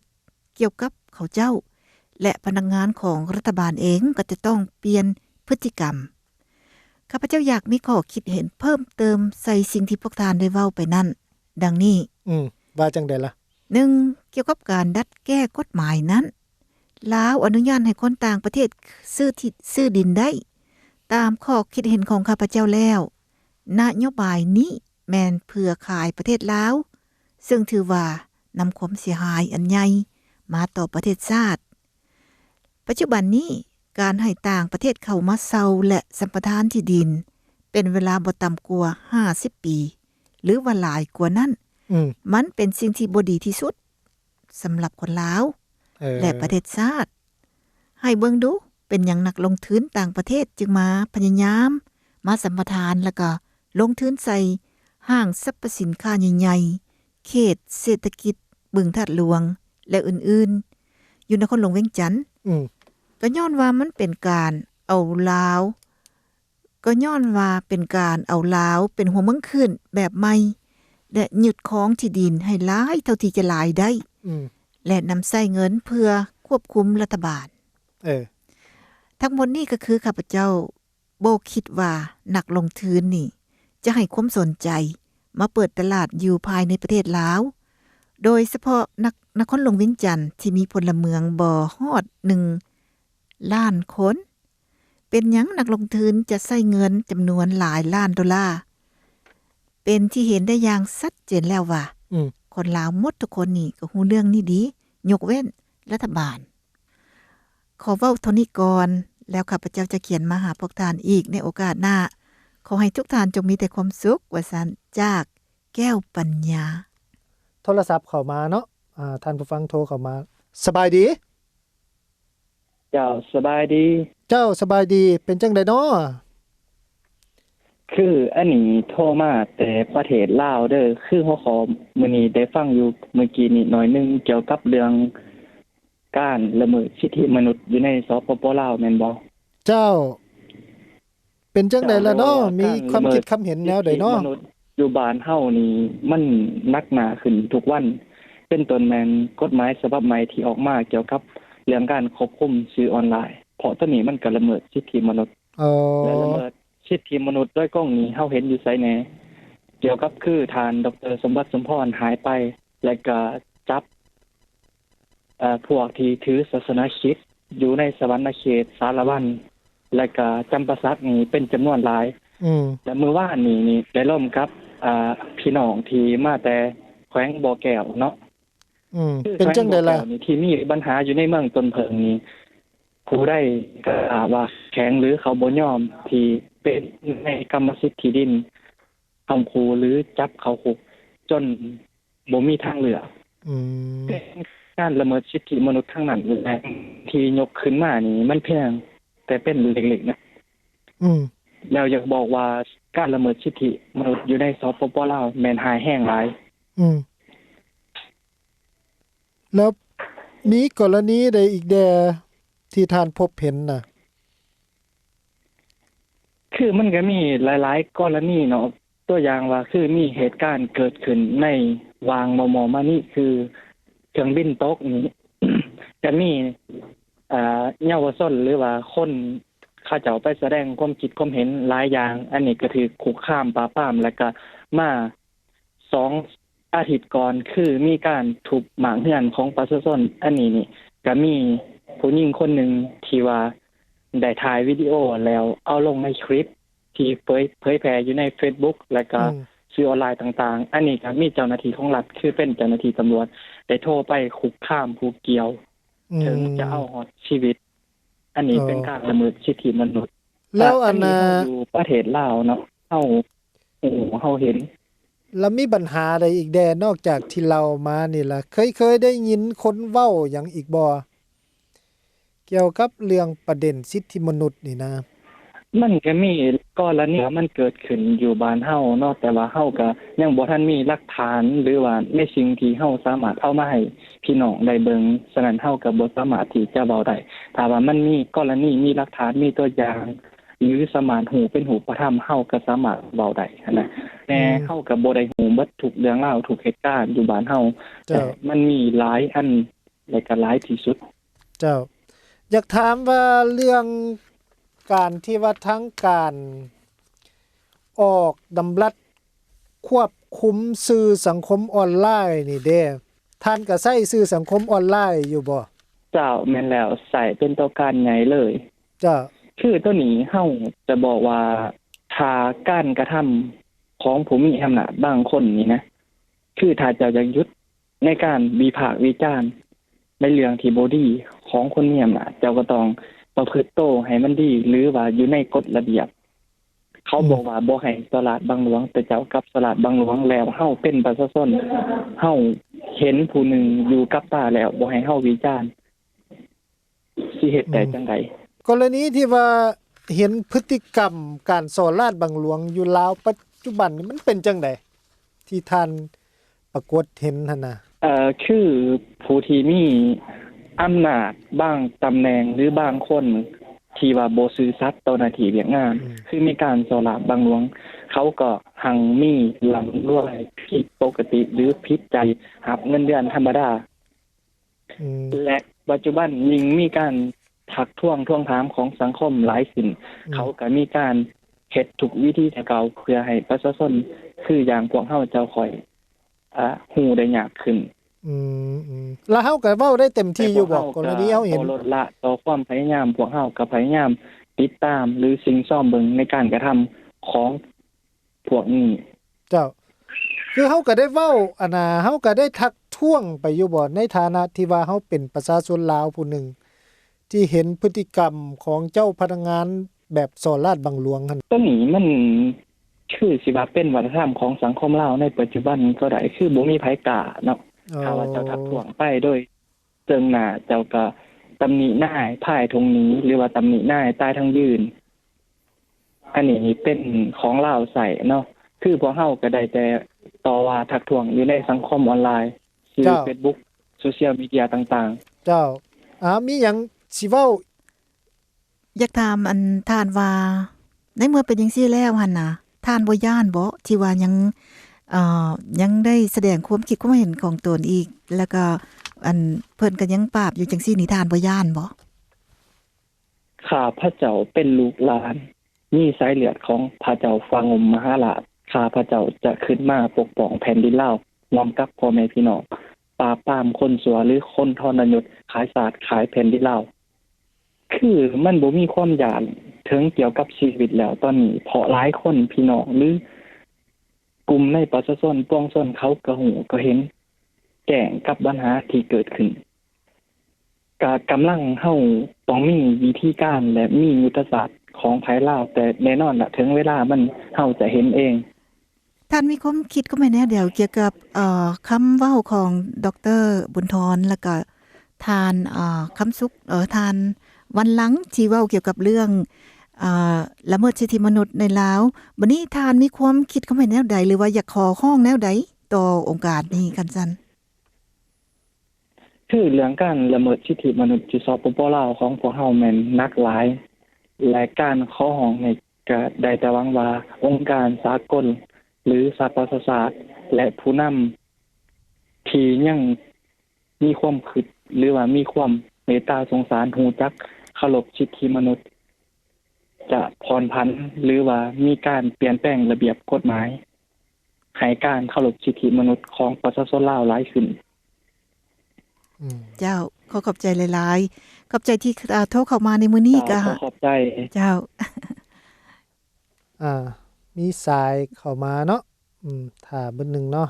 ກ່ຽວກັບເຂົາເຈົ້າ ແລະ ພະນັກງານຂອງລັດຖະບານເອງກໍຈະຕ້ອງປ່ຽນພຶດຕິກຳ. ຂ້າພະເຈົ້າຢາກມີຂໍ້ຄິດເຫັນເພີ່ມເຕີມໃສ່ສິ່ງທີ່ພວກທ່ານໄດ້ເວົ້າໄປນັ້ນ ດັ່ງນີ້. ອືມ ວ່າຈັ່ງໃດລະ? ໜຶ່ງ ກ່ຽວກັບການດັດແກ້ກົດໝາຍນັ້ນ ລາວອະນຸຍາດໃຫ້ຄົນຕ່າງປະເທດຊື້ທີ່ ຊື້ດິນໄດ້. ຕາມຂໍ້ຄິດເຫັນຂອງຂ້າພະເຈົ້າແລ້ວ ນະໂຍບາຍນີ້ ແມ່ນເພື່ອຂາຍປະເທດລາວ, ເຊິ່ງຖືວ່ານຳຄວາມເສຍຫາຍອັນໃຫຍ່ມາຕໍ່ປະເທດຊາດ. ປັດຈຸບັນນີ້ ການໃຫ້ຕ່າງປະເທດເຂົ້າມາເຊົ່າ ແລະ ສຳປະທານທີ່ດິນ ເປັນເວລາບໍ່ຕ່ຳກວ່າຫ້າສິບປີ ຫຼືວ່າຫຼາຍກວ່ານັ້ນ, ອືມ ມັນເປັນສິ່ງທີ່ບໍ່ດີທີ່ສຸດ ສຳລັບຄົນລາວ ເອີ ແລະ ປະເທດຊາດ. ໃຫ້ເບິ່ງດູ ເປັນຫຍັງນັກລົງທຶນຕ່າງປະເທດຈຶ່ງມາພະຍາຍາມມາສຳປະທານ ແລ້ວກໍລົງທຶນໃສ່ຫ້າງສັບພະສິນຄ້າໃຫຍ່ໆ ເຂດເສດຖະກິດບຶງທາດຫຼວງ ແລະ ອື່ນໆ ຢູ່ນະຄອນຫຼວງວຽງຈັນ? ອືມ ກໍຍ້ອນວ່າມັນເປັນການເອົາລາວ ກໍຍ້ອນວ່າເປັນການເອົາລາວເປັນຫົວເມືອງຂຶ້ນແບບໃໝ່ ແລະ ຍຶດຄອງທີ່ດິນໃຫ້ຫຼາຍເທົ່າທີ່ຈະຫຼາຍໄດ້ ອືມ ແລະ ນຳໃຊ້ເງິນເພື່ອຄວບຄຸມລັດຖະບານ. ເອີ ທັງໝົດນີ້ກໍຄືຂ້າພະເຈົ້າບໍ່ຄິດວ່ານັກລົງທຶນນີ້ຈະໃຫ້ຄວາມສົນໃຈມາເປີດຕະຫຼາດຢູ່ພາຍໃນປະເທດລາວ, ໂດຍສະເພາະນະ ນະຄອນຫຼວງວຽງຈັນທີ່ມີພົນລະເມືອງບໍ່ຮອດໜຶ່ງລ້ານຄົນ. ເປັນຫຍັງນັກລົງທຶນຈະໃຊ້ເງິນຈຳນວນຫຼາຍລ້ານໂດລາ? ເປັນທີ່ເຫັນໄດ້ຢ່າງຊັດເຈນແລ້ວວ່າ ອືມ ຄົນລາວໝົດທຸກຄົນນີ້ກໍຮູ້ເລື່ອງນີ້ດີ, ຍົກເວັ້ນລັດຖະບານ. ຂໍເວົ້າເທົ່ານີ້ກ່ອນ, ແລ້ວຂ້າພະເຈົ້າຈະຂຽນມາຫາພວກທ່ານອີກໃນໂອກາດໜ້າ. ຂໍໃຫ້ທຸກທ່ານຈົ່ງມີແຕ່ຄວາມສຸກ, ວ່າຊັ້ນ, ຈາກ ແກ້ວປັນຍາ. ໂທລະສັບເຂົ້າມາເນາະ, ອາ, ທ່ານຜູ້ຟັງໂທເຂົ້າມາ. ສະບາຍດີ. ເຈົ້າ ສະບາຍດີ. ເຈົ້າ ສະບາຍດີ. ເປັນຈັ່ງໃດນໍ? ຄືອັນນີ້ໂທມາແຕ່ປະເທດລາວເດີ. ຄືຫົວຂໍ້ມື້ນີ້ໄດ້ຟັງຢູ່ມື້ກີ້ນີ້ໜ້ອຍໜຶ່ງ ກ່ຽວກັບເລື່ອງການລະເມີດສິດທິມະນຸດຢູ່ໃນ ສປປ ລາວ ແມ່ນບໍ່? ເຈົ້າ. ເປັນຈັ່ງໃດລະເນາະ? ມີຄວາມຄິດຄຳເຫັນແນວໃດເນາະ? ການລະເມີດສິດທິມະນຸດຢູ່ບ້ານເຮົານີ້ ມັນໜັກໜ້າຂຶ້ນທຸກວັນ, ເປັນຕົ້ນແມ່ນກົດໝາຍສະບັບໃໝ່ທີ່ອອກມາກ່ຽວກັບເລື່ອງການຄວບຄຸມສື່ອອນລາຍ, ເພາະຕອນນີ້ມັນກໍລະເມີດສິດທິມະນຸດ. ອໍ. ແລະ ລະເມີດສິດທິມະນຸດໂດຍກົງນີ້ ເຮົາເຫັນຢູ່ໃສແດ່? ກ່ຽວກັບຄືທ່ານ ດອກເຕີ ສົມບັດ ສົມພອນ ຫາຍໄປ ແລະ ກໍຈັບ ເອີ ພວກທີ່ຖືສາສະໜາຄຣິດຢູ່ໃນສະຫວັນນະເຂດ, ສາລະວັນ ແລະກະຈຳປາສັກນີ້ເປັນຈຳນວນຫຼາຍ. ອືມ ແລະມື້ວານນີ້ນີ້ໄດ້ລົມກັບ ອາ ພີ່ນ້ອງທີ່ມາແຕ່ແຂວງບໍ່ແກ້ວເນາະ. ອືມ ຄື ເປັນຈັ່ງໃດລະ? ແຂວງບໍ່ແກ້ວນີ້ທີ່ມີບັນຫາຢູ່ໃນເມືອງຕົ້ນເຜິ້ງນີ້ ຜູ້ໃດກໍວ່າແຂງ ຫຼື ເຂົາບໍ່ຍອມທີ່ເປັນໃນກຳມະສິດທີ່ດິນຄຳຂູ່ ຫຼື ຈັບເຂົ້າຄຸກຈົນ ບໍ່ມີທາງເລືອກ. ອືມ ເປັນການລະເມີດສິດທິມະນຸດທັງນັ້ນແຫຼະ ທີ່ຍົກຂຶ້ນມານີ້ ມັນພຽງແຕ່ເປັນເລັກໆນະ. ອືມ ແລ້ວຢາກບອກວ່າການລະເມີດສິດທິມະນຸດຢູ່ໃນ ສປປ ລາວ ແມ່ນຮ້າຍແຮງຫຼາຍ. ອືມ ແລ້ວມີກໍລະນີໃດອີກແດ່ທີ່ທ່ານພົບເຫັນນະ? ຄືມັນກໍມີຫຼາຍໆກໍລະນີເນາະ, ຕົວຢ່າງວ່າຄືມີເຫດການເກີດຂຶ້ນໃນຫວ່າງມໍ່ໆມານີ້ ຄືເຄື່ອງບິນຕົກນີ້ ກໍມີ ເຍົາວະຊົນ ຫຼືວ່າຄົນເຂົາເຈົ້າໄປສະແດງຄວາມຄິດຄວາມເຫັນຫຼາຍຢ່າງ, ອັນນີ້ກໍຖືກຄຸກຄາມປາບປາມ ແລ້ວກໍມາສອງ ອາທິດກ່ອນ ຄືມີການທຸບໝາກເຮືອນຂອງປະຊາຊົນ. ອັນນີ້ນີ້ ກະມີຜູ້ຍິງຄົນໜຶ່ງທີ່ວ່າໄດ້ຖ່າຍວິດີໂອ ແລ້ວເອົາລົງໃນຄລິບທີ່ເຜີຍ ເຜີຍແຜ່ຢູ່ໃນເຟສບຸກ ແລະກະ ອືມ ສື່ອອນລາຍຕ່າງໆ. ອັນນີ້ກະມີເຈົ້າໜ້າທີ່ຂອງລັດ ຄືເປັນເຈົ້າໜ້າທີ່ຕຳຫຼວດ ໄດ້ໂທໄປຄຸກຄາມຜູ້ກ່ຽວ ອືມ ເຖິງຈະເອົາຮອດຊີວິດ. ອັນນີ້ເປັນການລະເມີດສິດທິມະນຸດ. ແລ້ວອັນນ່າ ຢູ່ປະເທດລາວເນາະ ເຮົາຮູ້ເຮົາເຫັນ. ແລ້ວມີບັນຫາໃດອີກແດ່ ນອກຈາກທີ່ເລົ່າມານີ້ລະ? ເຄີຍ ເຄີຍໄດ້ຍິນຄົນເວົ້າຫຍັງອີກບໍ່ ກ່ຽວກັບເລື່ອງປະເດັນສິດທິມະນຸດນີ້ນະ? ມັນກະມີກໍລະນີທີ່ວ່າມັນເກີດຂຶ້ນຢູ່ບ້ານເຮົາເນາະ, ແຕ່ວ່າເຮົາກະຍັງບໍ່ທັນມີຫຼັກຖານ ຫຼືວ່າໃນສິ່ງທີ່ເຮົາສາມາດເອົາມາໃຫ້ພີ່ນ້ອງໄດ້ເບິ່ງ, ສະນັ້ນເຮົາກະບໍ່ສາມາດທີ່ຈະເວົ້າໄດ້. ຖ້າວ່າມັນມີກໍລະນີ ມີຫຼັກຖານ ມີຕົວຢ່າງ ຫຼືສາມາດຮູ້ເປັນຮູບປະທຳ ເຮົາກະສາມາດເວົ້າໄດ້ຫັ້ນນະ. ແຕ່ເຮົາກະບໍ່ໄດ້ຮູ້ເບິດທຸກເລື່ອງລາວ ທຸກເຫດການຢູ່ບ້ານເຮົາ, ແຕ່ມັນມີຫຼາຍອັນ ແລະກະຫຼາຍທີ່ສຸດ. ເຈົ້າ ຢາກຖາມວ່າເລື່ອງການທີ່ວ່າທາງການອອກດຳລັດຄວບຄຸມສື່ສັງຄົມອອນລາຍນີ້ເດ້ ທ່ານກະໃຊ້ສື່ສັງຄົມອອນລາຍຢູ່ບໍ່? ເຈົ້າ ແມ່ນແລ້ວ, ໃຊ້ເປັນໂຕການໃຫຍ່ເລີຍ. ເຈົ້າ ຄືໂຕນີ້ເຮົາຈະບອກວ່າ ຖ້າການກະທຳຂອງຜູ້ມີອຳນາດບາງຄົນນີ້ນະ ຄືຖ້າເຈົ້າຢາກຢຸດ ໃນການວິພາກວິຈານໃນເລື່ອງທີ່ບໍ່ດີຂອງຄົນມີອຳນາດ, ເຈົ້າກໍຕ້ອງປະພຶດໂຕໃຫ້ມັນດີ ຫຼືວ່າຢູ່ໃນກົດລະບຽບ. ເຂົາບອກວ່າບໍ່ໃຫ້ສໍ້ລາດບັງຫຼວງ, ແຕ່ເຈົ້າກັບສໍ້ລາດບັງຫຼວງ. ແລ້ວເຮົາເປັນປະຊາຊົນ, ເຮົາເຫັນຜູ້ໜຶ່ງຢູ່ກັບຕາແລ້ວ ບໍ່ໃຫ້ເຮົາວິຈານ. ຊິເຮັດໄດ້ຈັ່ງໃດ? ອືມ ກໍລະນີທີ່ວ່າເຫັນພຶດຕິກຳການສໍ້ລາດບັງຫຼວງຢູ່ລາວປັດຈຸບັນນີ້ ມັນເປັນຈັ່ງໃດ ທີ່ທ່ານປາກົດເຫັນຫັ້ນນະ? ເອີ ຄືຜູ້ທີ່ມີອຳນາດບາງຕຳແໜ່ງ ຫຼືບາງຄົນທີ່ວ່າບໍ່ຊື່ສັດຕໍ່ໜ້າທີ່ວຽກງານ ອືມ ຄືມີການສໍ້ລາດບັງຫຼວງ, ເຂົາກໍຮັ່ງມີລ່ຳລວຍຜິດປົກກະຕິ ຫຼືຜິດໃຈຮັບເງິນເດືອນທຳມະດາ. ອືມ ແລະ ປັດຈຸບັນຍິ່ງມີການທັກທ້ວງທວງຖາມຂອງສັງຄົມຫຼາຍຂຶ້ນ, ອືມ ເຂົາກໍມີການເຮັດທຸກວິທີແຕ່ເກົ່າ ເພື່ອໃຫ້ປະຊາຊົນ ຄືຢ່າງພວກເຮົາເຈົ້າຂ້ອຍ ອາ ຮູ້ໄດ້ຍາກຂຶ້ນ. ອືມໆ ແລ້ວເຮົາກໍເວົ້າໄດ້ເຕັມທີ່ຢູ່ບໍ່? ກໍລະນີເຮົາເຫັນ ບໍ່ລົດລະຕໍ່ຄວາມພະຍາຍາມ, ພວກເຮົາກໍພະຍາຍາມຕິດຕາມ ຫຼື ຊິງຊອມເບິ່ງໃນການກະທຳຂອງ ພວກນີ້. ເຈົ້າ ຄືເຮົາກໍໄດ້ເວົ້າ ອັນນ່າ ເຮົາກໍໄດ້ທັກທ້ວງໄປຢູ່ບໍ່ ໃນຖານະທີ່ວ່າເຮົາເປັນປະຊາຊົນລາວຜູ້ໜຶ່ງ ທີ່ເຫັນພຶດຕິກຳຂອງເຈົ້າພະນັກງານແບບສໍ້ລາດບັງຫຼວງຫັ້ນ? ໂຕນີ້ມັນຄືຊິວ່າເປັນວັດທະນະທຳຂອງສັງຄົມລາວໃນປັດຈຸບັນກໍໄດ້ ຄືບໍ່ມີໃຜກ້າເນາະ. ອໍ ຖ້າວ່າເຈົ້າທັກທ້ວງໄປໂດຍ ເຊິ່ງໜ້າເຈົ້າກໍຕຳໜິນາຍພາຍທົ່ງໜີ ຫຼືວ່າຕຳໜິນາຍຕາຍທັງຢືນ. ອັນນີ້ເປັນຂອງລາວໃຊ້ເນາະ, ຄືພວກເຮົາກໍໄດ້ແຕ່ຕໍ່ວ່າທັກທ້ວງຢູ່ໃນສັງຄົມອອນລາຍ ຊື່ ເຈົ້າ ເຟສບຸກ ໂຊຊຽວມີເດຍຕ່າງໆ. ເຈົ້າ ອາ ມີຫຍັງຊິເວົ້າ? ຢາກຖາມອັນທ່ານວ່າ ໃນເມື່ອເປັນຈັ່ງຊີ້ແລ້ວຫັ້ນນະ ທ່ານບໍ່ຢ້ານບໍ ທີ່ວ່າຍັງ ເອີ ຍັງໄດ້ສະແດງຄວາມຄິດຄວາມເຫັນຂອງຕົນອີກ ແລ້ວກໍ ອັນ ເພິ່ນກໍຍັງປາບຢູ່ຈັ່ງຊີ້ນີ້ ທ່ານບໍ່ຢ້ານບໍ? ຂ້າພະເຈົ້າເປັນລູກຫຼານ ມີສາຍເລືອດຂອງພະເຈົ້າຟ້າງຸ່ມມະຫາລາດ, ຂ້າພະເຈົ້າຈະຂຶ້ນມາປົກປ້ອງແຜ່ນດິນລາວ ຮ່ວມກັບພໍ່ແມ່ພີ່ນ້ອງ, ປາບປາມຄົນຊົ່ວ ຫຼື ຄົນທໍລະຍົດຂາຍຊາດຂາຍແຜ່ນດິນລາວ. ຄືມັນບໍ່ມີຄວາມຢ້ານເຖິງກ່ຽວກັບຊີວິດແລ້ວຕອນນີ້, ເພາະຫຼາຍຄົນ ພີ່ນ້ອງ ຫຼື ກຸ່ມໃນປະຊາຊົນປວງຊົນ ເຂົາກໍຮູ້ກໍເຫັນແຈ້ງກັບບັນຫາທີ່ເກີດຂຶ້ນ. ກະກຳລັງເຮົາຕ້ອງມີວິທີການ ແລະ ມີຍຸດທະສາດຂອງໃຜລາວ, ແຕ່ແນ່ນອນລະ ເຖິງເວລາມັນ ເຮົາຈະເຫັນເອງ. ທ່ານມີຄວາມຄິດຄວາມເຫັນແນວໃດກ່ຽວກັບ ເອີ ຄຳເວົ້າຂອງ ດອກເຕີ ບຸນທອນ ແລ້ວກະທ່ານ ເອີ ຄຳສຸກ ເອີ ທ່ານວັນຫຼັງ ທີ່ເວົ້າກ່ຽວກັບເລື່ອງ ເອີ ລະເມີດສິດທິມະນຸດໃນລາວ? ບັດນີ້ທ່ານມີຄວາມຄິດຄວາມເຫັນແນວໃດ ຫຼືວ່າຢາກຂໍຮ້ອງແນວໃດຕໍ່ອົງການນີ້ ຄັນຊັ້ນ? ຄືເລື່ອງການລະເມີດສິດທິມະນຸດຢູ່ ສປປ ລາວ ຂອງພວກເຮົາແມ່ນໜັກຫຼາຍ ແລະ ການຂໍຮ້ອງນີ້ກະໄດ້ແຕ່ຫວັງວ່າອົງການສາກົນ ຫຼື ສະຫະປະຊາຊາດ ແລະ ຜູ້ນຳທີ່ຍັງມີຄວາມຄິດ ຫຼືວ່າມີຄວາມເມດຕາສົງສານ ຮູ້ຈັກເຄົາລົບສິດທິມະນຸດ ຈະຜ່ອນຜັນ ຫຼືວ່າມີການປ່ຽນແປງລະບຽບກົດໝາຍ ໃຫ້ການເຄົາລົບສິດທິມະນຸດຂອງປະຊາຊົນລາວຫຼາຍຂຶ້ນ. ອືມ ເຈົ້າ ຂໍຂອບໃຈຫຼາຍໆ ຂອບໃຈທີ່ ເອີ ໂທເຂົ້າມາໃນມື້ນີ້. ເຈົ້າ ກໍຂໍຂອບໃຈ. ເຈົ້າ ອ່າ ມີສາຍເຂົ້າມາເນາະ. ອືມ ຖ້າເບິ່ງໜຶ່ງເນາະ.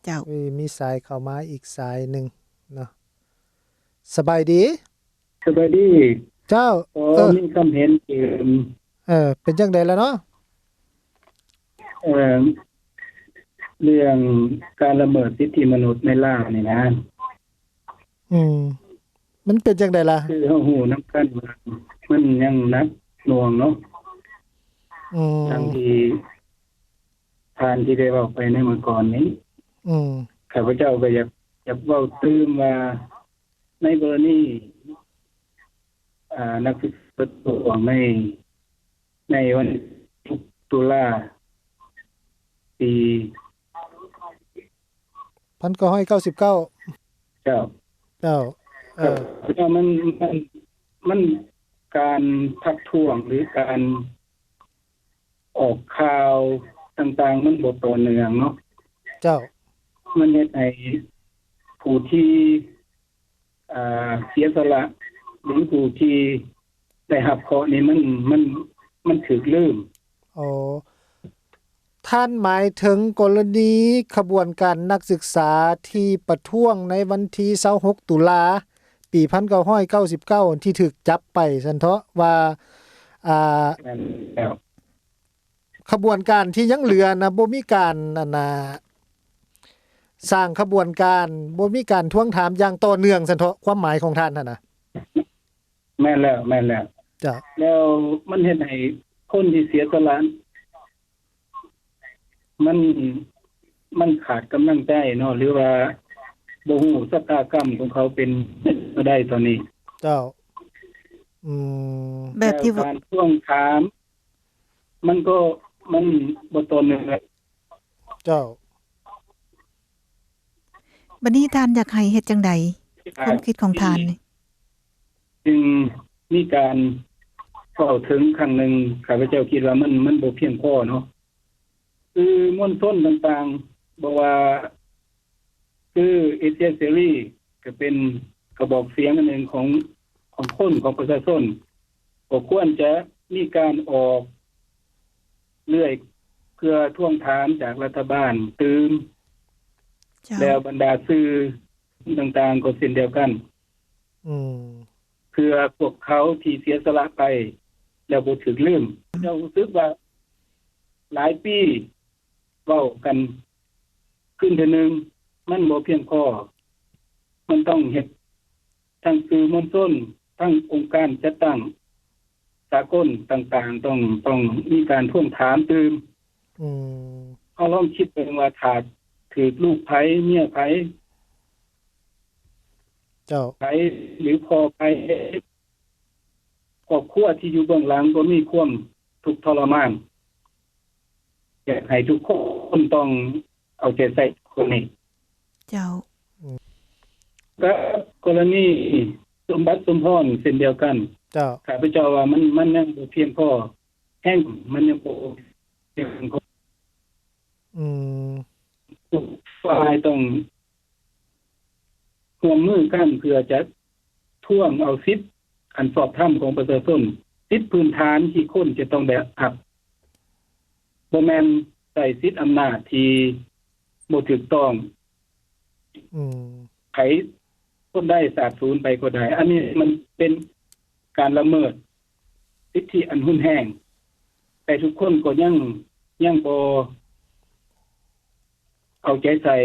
ເຈົ້າ ເອີ ມີສາຍເຂົ້າມາອີກສາຍໜຶ່ງເນາະ. ສະບາຍດີ. ສະບາຍດີ. ເຈົ້າ ເອີ ມີຄຳເຫັນຕື່ມ ເອີ ເປັນຈັ່ງໃດລະເນາະ? ເອີ ເລື່ອງການລະເມີດສິດທິມະນຸດໃນລາວນີ້ນະ ອືມ ມັນເປັນຈັ່ງໃດລະ? ຄືເຮົາຮູ້ນຳກັນວ່າ ມັນຍັງໜັກໜ່ວງເນາະ ອືມ ດັ່ງທີ່ທ່ານທີ່ໄດ້ເວົ້າໄປໃນເມື່ອກ່ອນນີ້ ອືມ ຂ້າພະເຈົ້າກໍຢາກ ຢາກເວົ້າຕື່ມວ່າ ໃນກໍລະນີ ອ່າ ນັກສຶກສາປະທ້ວງໃນ ໃນວັນທີຫົກ ຕຸລາ ປີ ພັນເກົ້າຮ້ອຍເກົ້າສິບເກົ້າ ເຈົ້າ ເຈົ້າ ເອີ ເຈົ້າ ມັນ ມັນ ມັນ ການທັກທ້ວງ ຫຼື ການອອກຂ່າວຕ່າງໆ ມັນບໍ່ຕໍ່ເນື່ອງເນາະ ເຈົ້າ ມັນເຮັດໃຫ້ຜູ້ທີ່ ອ່າ ເສຍສະຫຼະ ຫຼື ຜູ້ທີ່ໄດ້ຮັບເຄາະນີ້ ມັນ ມັນ ມັນຖືກລືມ. ອໍ ທ່ານໝາຍເຖິງກໍລະນີຂະບວນການນັກສຶກສາທີ່ປະທ້ວງໃນວັນທີຊາວຫົກ ຕຸລາ ປີພັນເກົ້າຮ້ອຍເກົ້າສິບເກົ້າ ທີ່ຖືກຈັບໄປຊັ້ນເຖາະ ວ່າ ອ່າ ແມ່ນແລ້ວ ຂະບວນການທີ່ຍັງເຫຼືອນະ ບໍ່ມີການ ອັນນ່າ ສ້າງຂະບວນການ ບໍ່ມີການທວງຖາມຢ່າງຕໍ່ເນື່ອງຊັ້ນເຖາະ ຄວາມໝາຍຂອງທ່ານຫັ້ນນະ. ແມ່ນແລ້ວ ແມ່ນແລ້ວ ເຈົ້າ ແລ້ວມັນເຮັດໃຫ້ຄົນທີ່ເສຍສະຫຼະ ມັນ ມັນຂາດກຳລັງໃຈເນາະ ຫຼືວ່າບໍ່ຮູ້ຊະຕາກຳຂອງເຂົາເປັນແນວໃດຕອນນີ້ ເຈົ້າ ອືມ ແບບທີ່ ແລ້ວການທວງຖາມ ມັນກໍ ມັນບໍ່ຕໍ່ເນື່ອງ. ເຈົ້າ ບັດນີ້ທ່ານຢາກໃຫ້ເຮັດຈັ່ງໃດ? ຄວາມຄິດຂອງທ່ານນີ້ ຈຶ່ງມີການເວົ້າເຖິງຄັ້ງໜຶ່ງ ຂ້າພະເຈົ້າຄິດວ່າມັນ ມັນບໍ່ພຽງພໍເນາະ ສື່ມວນຊົນຕ່າງໆ ບໍ່ວ່າ ຄືເອເຊຍເສລີ ກໍເປັນກະບອກສຽງອັນໜຶ່ງຂອງ ຂອງຄົນ ຂອງປະຊາຊົນ ກໍຄວນຈະມີການອອກເລື້ອຍ ເພື່ອທວງຖາມຈາກລັດຖະບານຕື່ມ ເຈົ້າ ແລ້ວບັນດາສື່ຕ່າງໆກໍເຊັ່ນດຽວກັນ ອືມ ເພື່ອພວກເຂົາທີ່ເສຍສະຫຼະໄປແລ້ວບໍ່ຖືກລືມ. ເຈົ້າຮູ້ສຶກວ່າຫຼາຍປີເວົ້າກັນ ຄືນເທື່ອໜຶ່ງ ມັນບໍ່ພຽງພໍ ມັນຕ້ອງເຮັດ ທັງສື່ມວນຊົນ ທັງອົງການຈັດຕັ້ງສາກົນຕ່າງໆ ຕ້ອງ ຕ້ອງມີການທວງຖາມຕື່ມ ອືມ ເຮົາລອງຄິດເບິ່ງວ່າ ຖ້າຖືກລູກໃຜ ເມຍໃຜ ເຈົ້າ ໃຜ ຫຼືພໍ່ໃຜ ຄອບຄົວທີ່ຢູ່ເບື້ອງຫຼັງກໍມີຄວາມທຸກທໍລະມານ ຢາກໃຫ້ທຸກຄົນຕ້ອງເອົາໃຈໃສ່ຄົນນີ້ ເຈົ້າ ອືມ ກໍກໍລະນີສົມບັດສົມພອນເຊັ່ນດຽວກັນ ເຈົ້າ ຂ້າພະເຈົ້າວ່າມັນ ມັນຍັງບໍ່ພຽງພໍແຮງ ມັນຍັງບໍ່ພຽງພໍ ອືມ ທຸກຝ່າຍຕ້ອງຮ່ວມມືກັນເພື່ອຈະທວງເອົາສິດອັນຊອບທຳຂອງປະຊາຊົນ ສິດພື້ນຖານທີ່ຄົນຈະຕ້ອງໄດ້ຮັບ ບໍ່ແມ່ນໃຊ້ສິດອຳນາດທີ່ບໍ່ຖືກຕ້ອງ ອືມ ໃຜຄົນໃດສາບສູນໄປກໍໄດ້ ອັນນີ້ມັນເປັນການລະເມີດສິດທິອັນຮຸນແຮງ ແຕ່ທຸກຄົນກໍຍັງ ຍັງບໍ່ເອົາໃຈໃສ່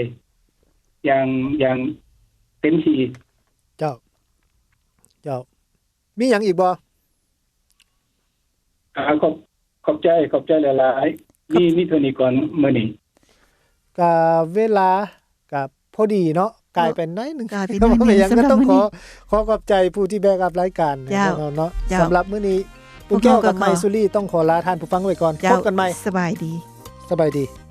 ຢ່າງ ຢ່າງເຕັມທີ່. ເຈົ້າ ເຈົ້າ ມີຫຍັງອີກບໍ່? ອ່າ ຂອບ ຂອບໃຈ ຂອບໃຈຫຼາຍໆ ມີ ມີເທົ່ານີ້ກ່ອນມື້ນີ້ ກະເວລາກະພໍດີເນາະ ກາຍໄປໜ້ອຍໜຶ່ງ ກາຍໄປໜ້ອຍໜຶ່ງ ສຳລັບມື້ນີ້ ຂໍຂອບໃຈຜູ້ທີ່ແບກຮັບລາຍການ ເຈົ້າ ເນາະ ເຈົ້າ ສຳລັບມື້ນີ້ ປຸ້ນແກ້ວກັບໄມຊູລີ ຕ້ອງຂໍລາທ່ານຜູ້ຟັງໄວ້ກ່ອນ ເຈົ້າ ພົບກັນໃໝ່ ສະບາຍດີ ສະບາຍດີ.